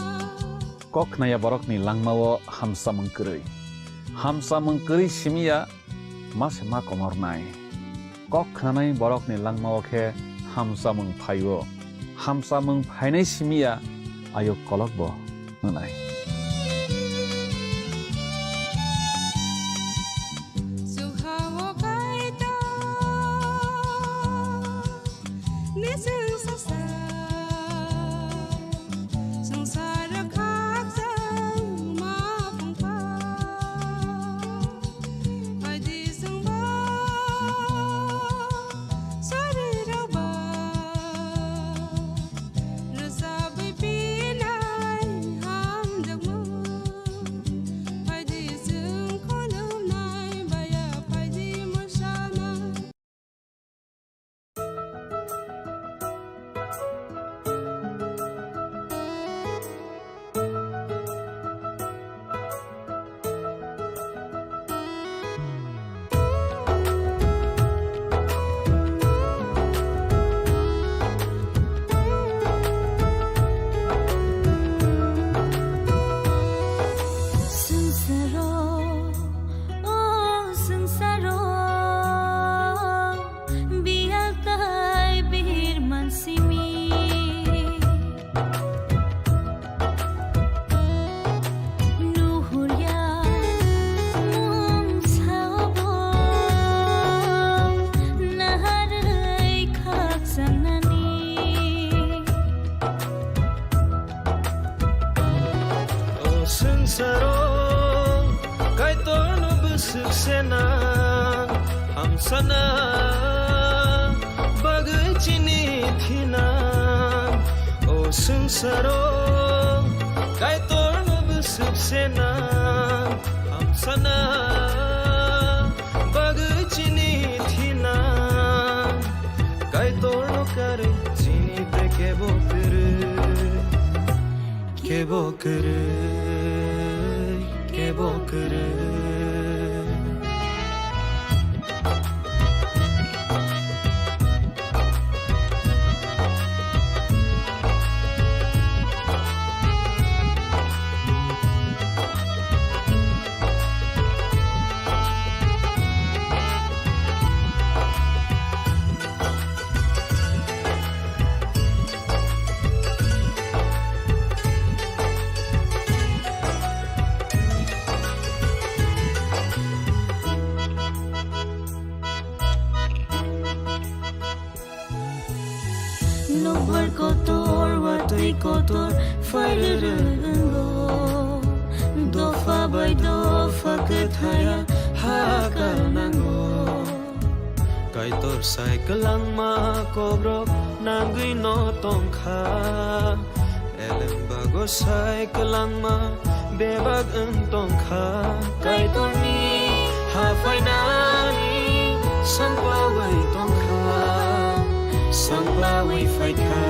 Kok khnaya borokni langmao hamsamung kwrwi. Hamsamung kwrwi simiya ma se ma komornai. Kok khnanai borokni langmao khe hamsamung phaio. Hamsamung phainai simiya ayuk kolokbo wngnai. Chwng ha-o Kaitor ni chwng sasa. Swngcharo khakchangma phungkha, phaidi chwngbo sarirokba rwchabwi pinai hamjakmung, phaidi chwng khulumnai baya phaidi mwsanai. Swngcharo, o swngcharo, biyal tai birman simi. Nuhurya mungsa obo naharwi khakchangnani. O swngcharo Kaitorno bwswk sena, hamsana bagwi chini thina. O swngcharo Kaitorno bwswk sena, hamsana bagwi chini thina. Kaitorno karwi chini tei kebo kwrwi, kebo kwrwi, kebo kwrwi. Nokbar kotor, watwi kotor, phairwrwngo. Dopha bai dopha kwthaya hakal nango. Kaitor sai kwlangma kokrok nangwi no tongkha. Eleng bago sai kwlangma bebak wng tongkha. Kaitorni ha phainani sangplawi tongkha, sangplawi phaikha.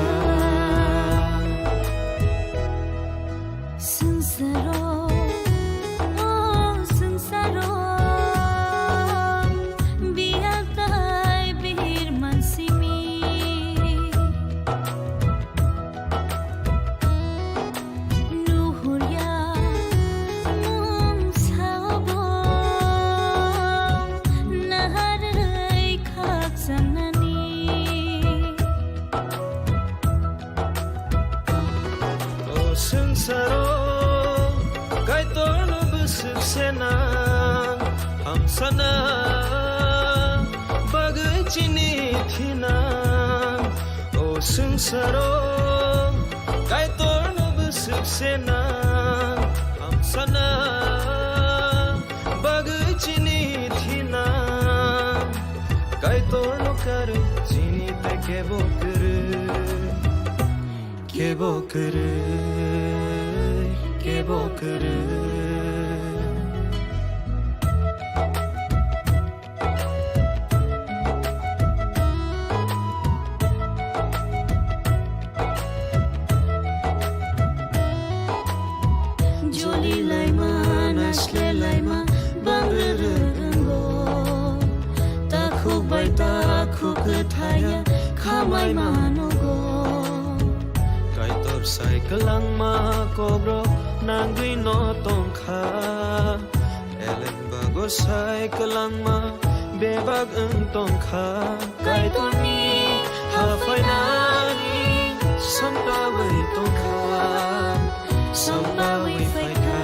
Swk se nang hamsana bagwi chini thinang. O swngsaro Kaitorno bwswk se nang hamsana bagwi chini thinang. Kaitorno karwi chini tei kebo kwrwi. Kebo kwrwi, kebo kwrwi. Joli laima, nasle laima, bang rwrwk wngo. Takhuk bai takhuk kwthaya khamai manugo. Kaitor sai kwlangma kokrok nangwi no tongkha. Eleng bago sai kwlangma bebak wng tongkha. Kaitorni haphainani sampawi tongkha, sampawi phaikha.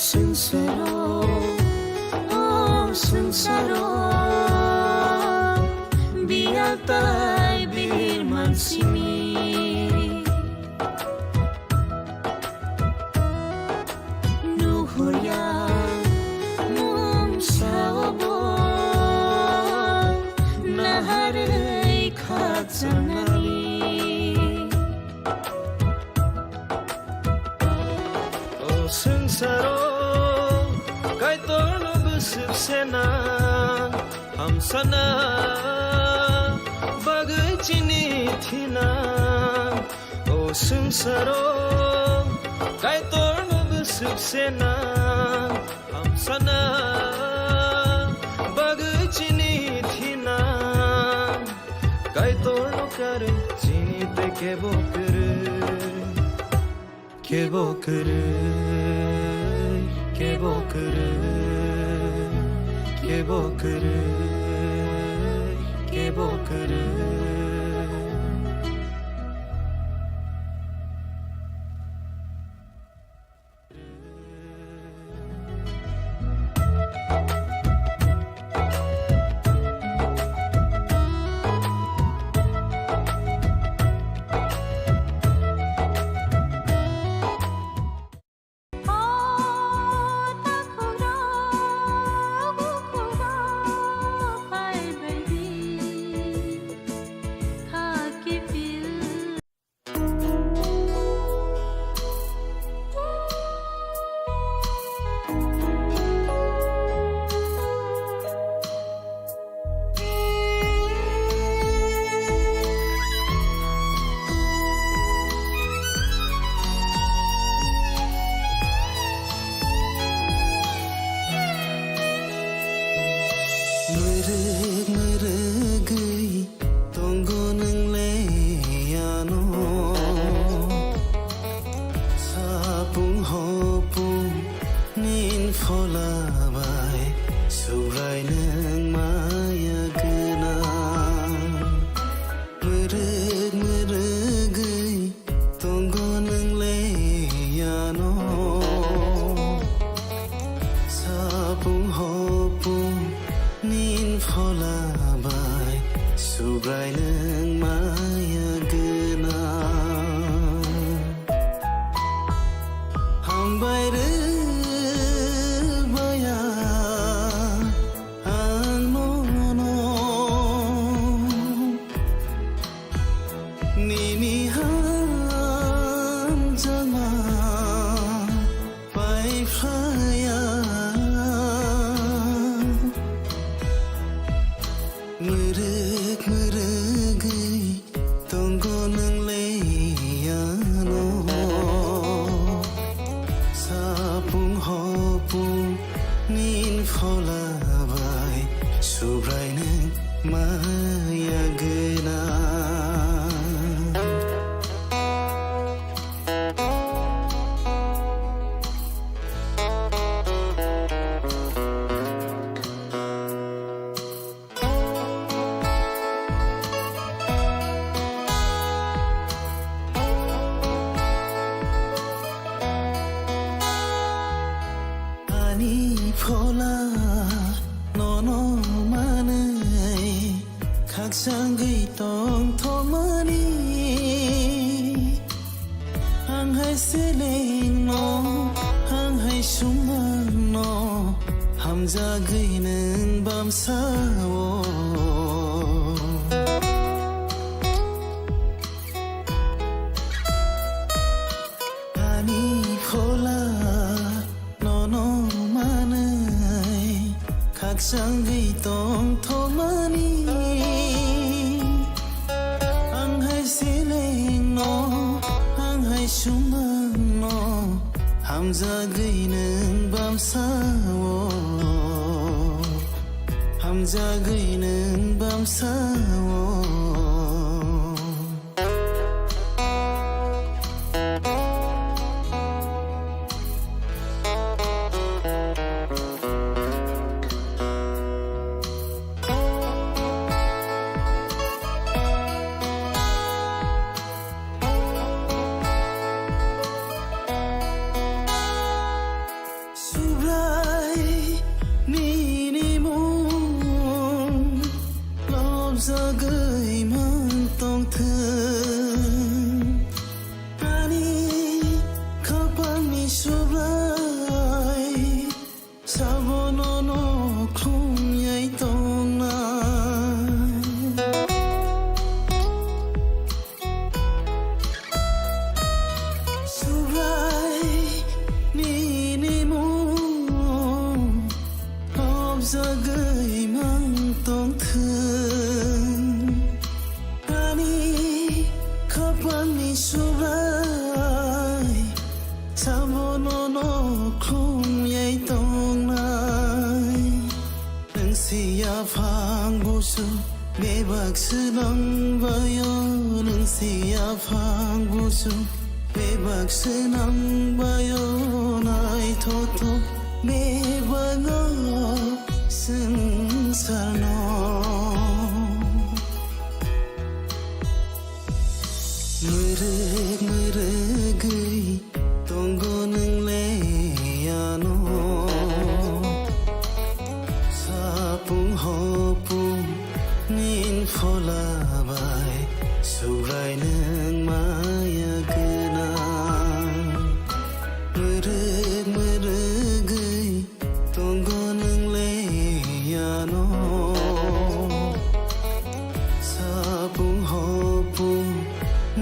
Swngsaro, o swngsaro, biyal tai birman simi. Nuhurya mungsa obo naharwi khakchanani. O swngsaro Kaitorno bwswk se nang hamsana bagwi chini thinang. O swngsaro Kaitorno bwswk se nang hamsana bagwi chini thinang. Kaitorno karwi chini tei kebo kwrwi. Kebo kwrwi, kebo kwrwi, kebo kwrwi, kebo kwrwi. Mwrwk mwrwgwi tongo nwng le ano. Sapung hopung nin phola bai Subrai nwng maya gwnang. Mwrwk mwrwgwi tongo nwng le ano. Sapung hopung nin phola bai Subrai nwng maya gwnang. Hambai rwbaya ang nono. Nini hamjakma pai phaya. Mwrwk mwrwgwi tongo nwng le ano. Sa Phola nono manwi khakchangwi tongthokmani. Ang hai selengno, ang hai sumangno, hamjagwi nwng bamsao. Ani phola nono manwi khakchangwi tongthokmani. Ang hai selengno, ang hai sumangno, hamjagwi nwng bamsao, hamjagwi nwng bamsao. Subrai nini mung lobjagwi man tongthwng. Ani khapangni Subrai sabono no khumyai tongnai. Subrai nini mung lobjagwi man tongthwng. Ani khapangni Subrai sabono no khumyai tongnai. Nwng si yaphang busu bebak swnang baio, nwng si yaphang busu bebak swnang baio, naithothok bebak o swngcharno. Mwrwk mwrwgwi tongo nwng le ano. Sapung hopung nin phola bai Subrai nwng maya gwnang. Mwrwk mwrwgwi tongo nwng le ano. Sapung hopung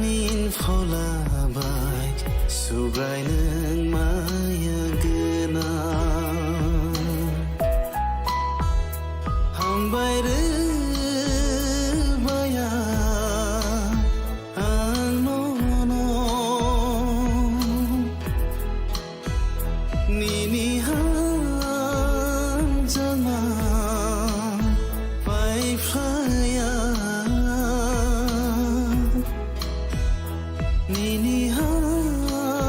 nin phola bai Subrai nwng maya gwnang. Hambai rw baya ang nono. Nini hamjakma pai phlaiya. Nini hamjakma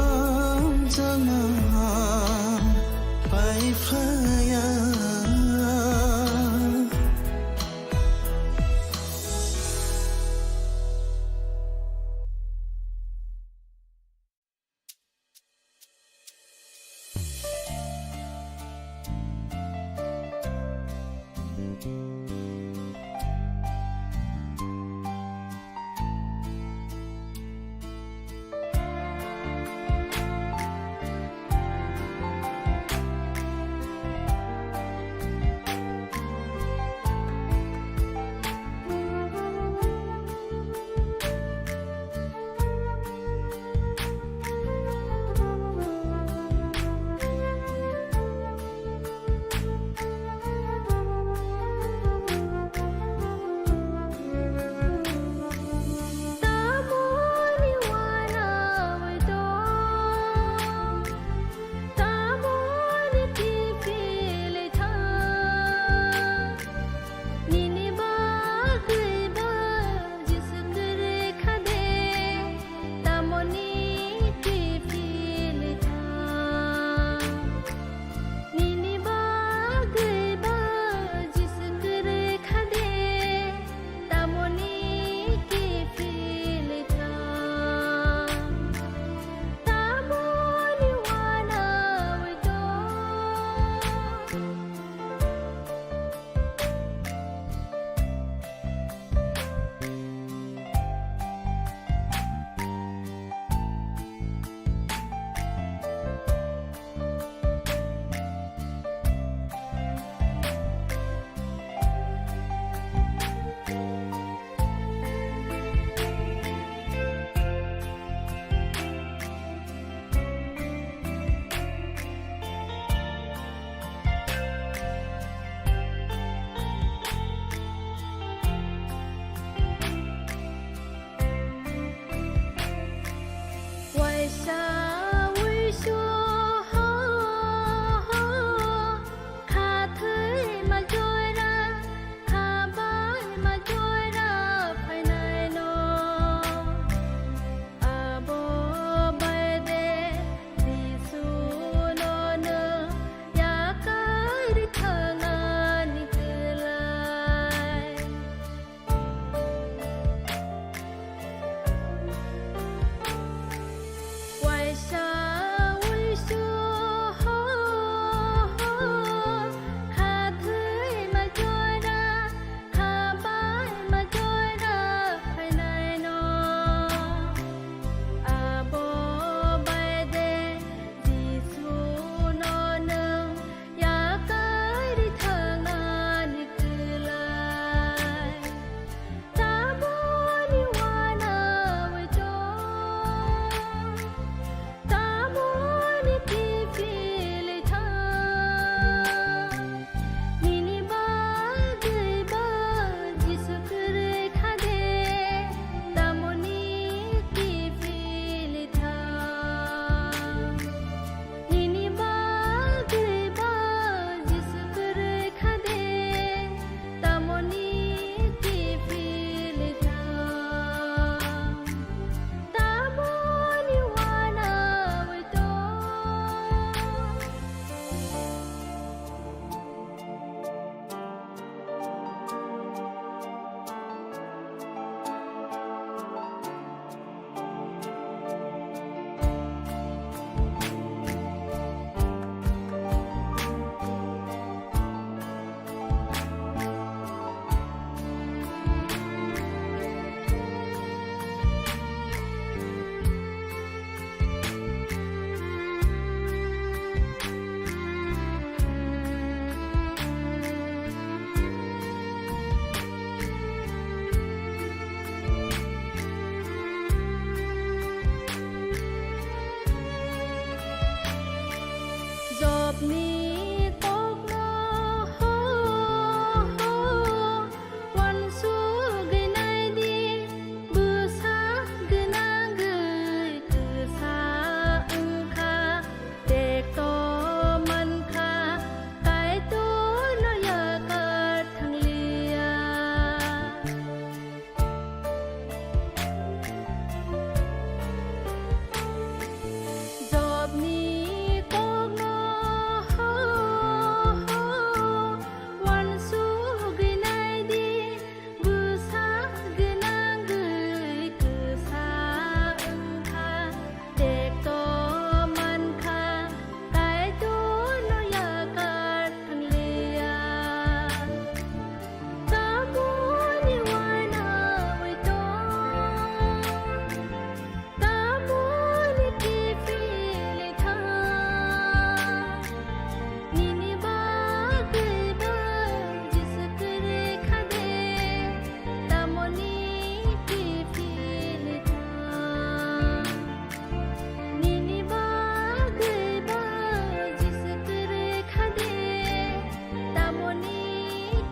Ni kokno ho, ho, uansugwi naidi, bwsa gwnangwi kwsa wngkha, tekto mankha, Kaitorno yakar thangliya. Jobni kokno ho, ho, uansugwi naidi, bwsa gwnangwi kwsa wngkha, tekto mankha, Kaitorno yakar thangliya. Tamoni uanaui tong, tamoni kiphilwi thang, nini bagwi bo Jisu kwrwi kha de, tamoni kiphilwi thang. Nini bagwi bo Jisu kwrwi kha de, tamoni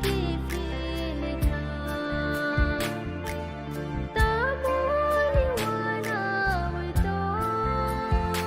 kiphilwi thang, tamoni uanaui tong.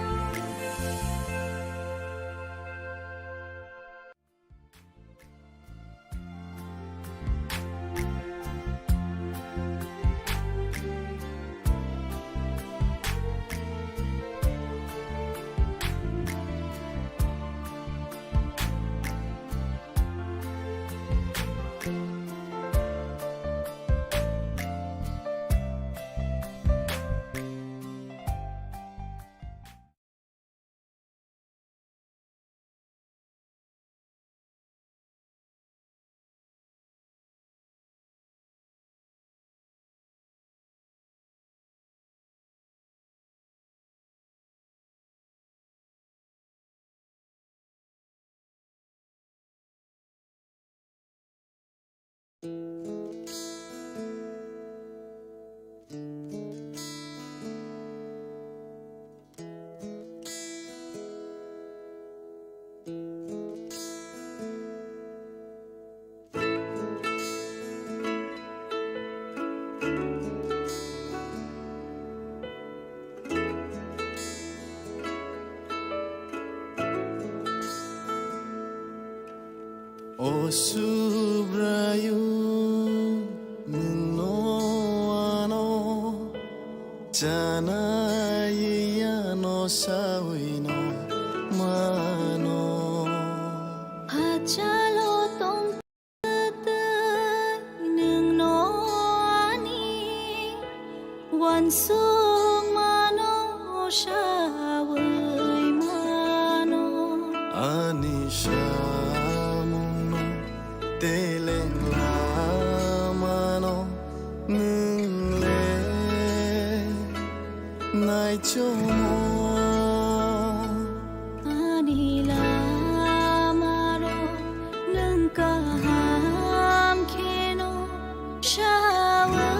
O Subraiyung, nwng no ano chanai yano saui no mano. Hachalo tong Nwng no ani uansukmano saui mano. Ani samungno teleng lamano nwng le naichomo. Ani lamarok nwng kaham kheno saui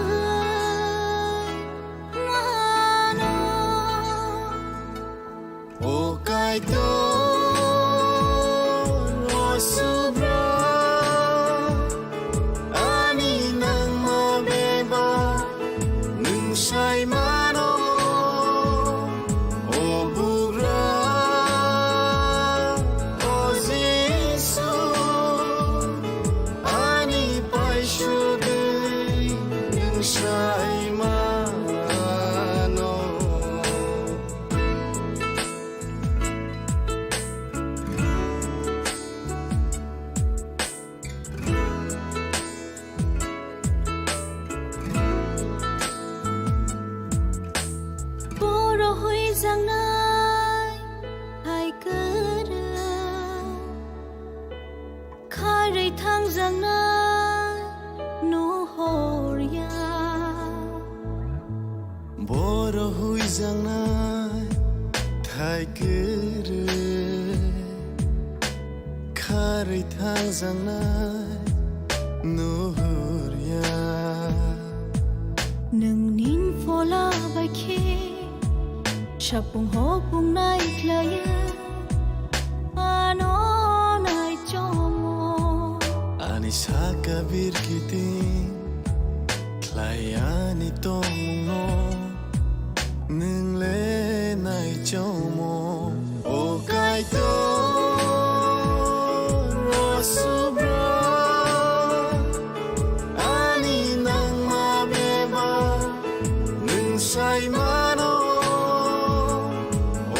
mano. O Kaitor, o Subra, ani nangma bebak nwng sai mano. O Bugra, o Jisu, ani paisugwi nwng sai mano. Boro huijaknai hai kwrwi, kharwi thangjaknai nuhor ya. Boro huijaknai thai kwrwi, kharwi thangjaknai nuhur ya. Nwng nin phola bai khe sapung hopung nai khlaiya, ano Saka birkiting khlai ani tongmungno, nwng le naichomo. O Kaitor, o Subra, ani nangma beba nwng sai mano.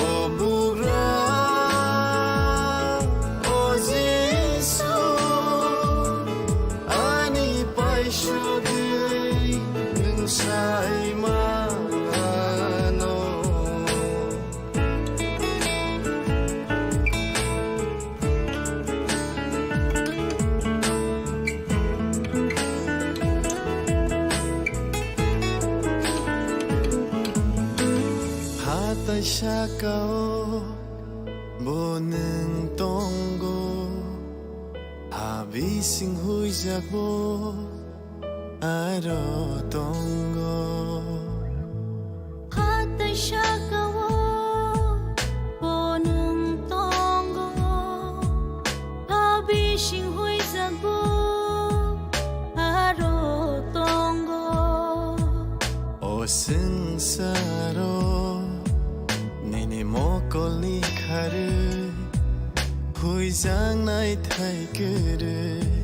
O Bugra, o Jisu, ani paisugwi nwng sai mano. Hatai saka-o bo nwng tongo, ha bising huijak bo aro tongo. Hatai saka-o bo nwng tongo, ha bising huijak bo aro tongo. O swngsaro nini mokolni kharwi huijaknai thai kwrwi.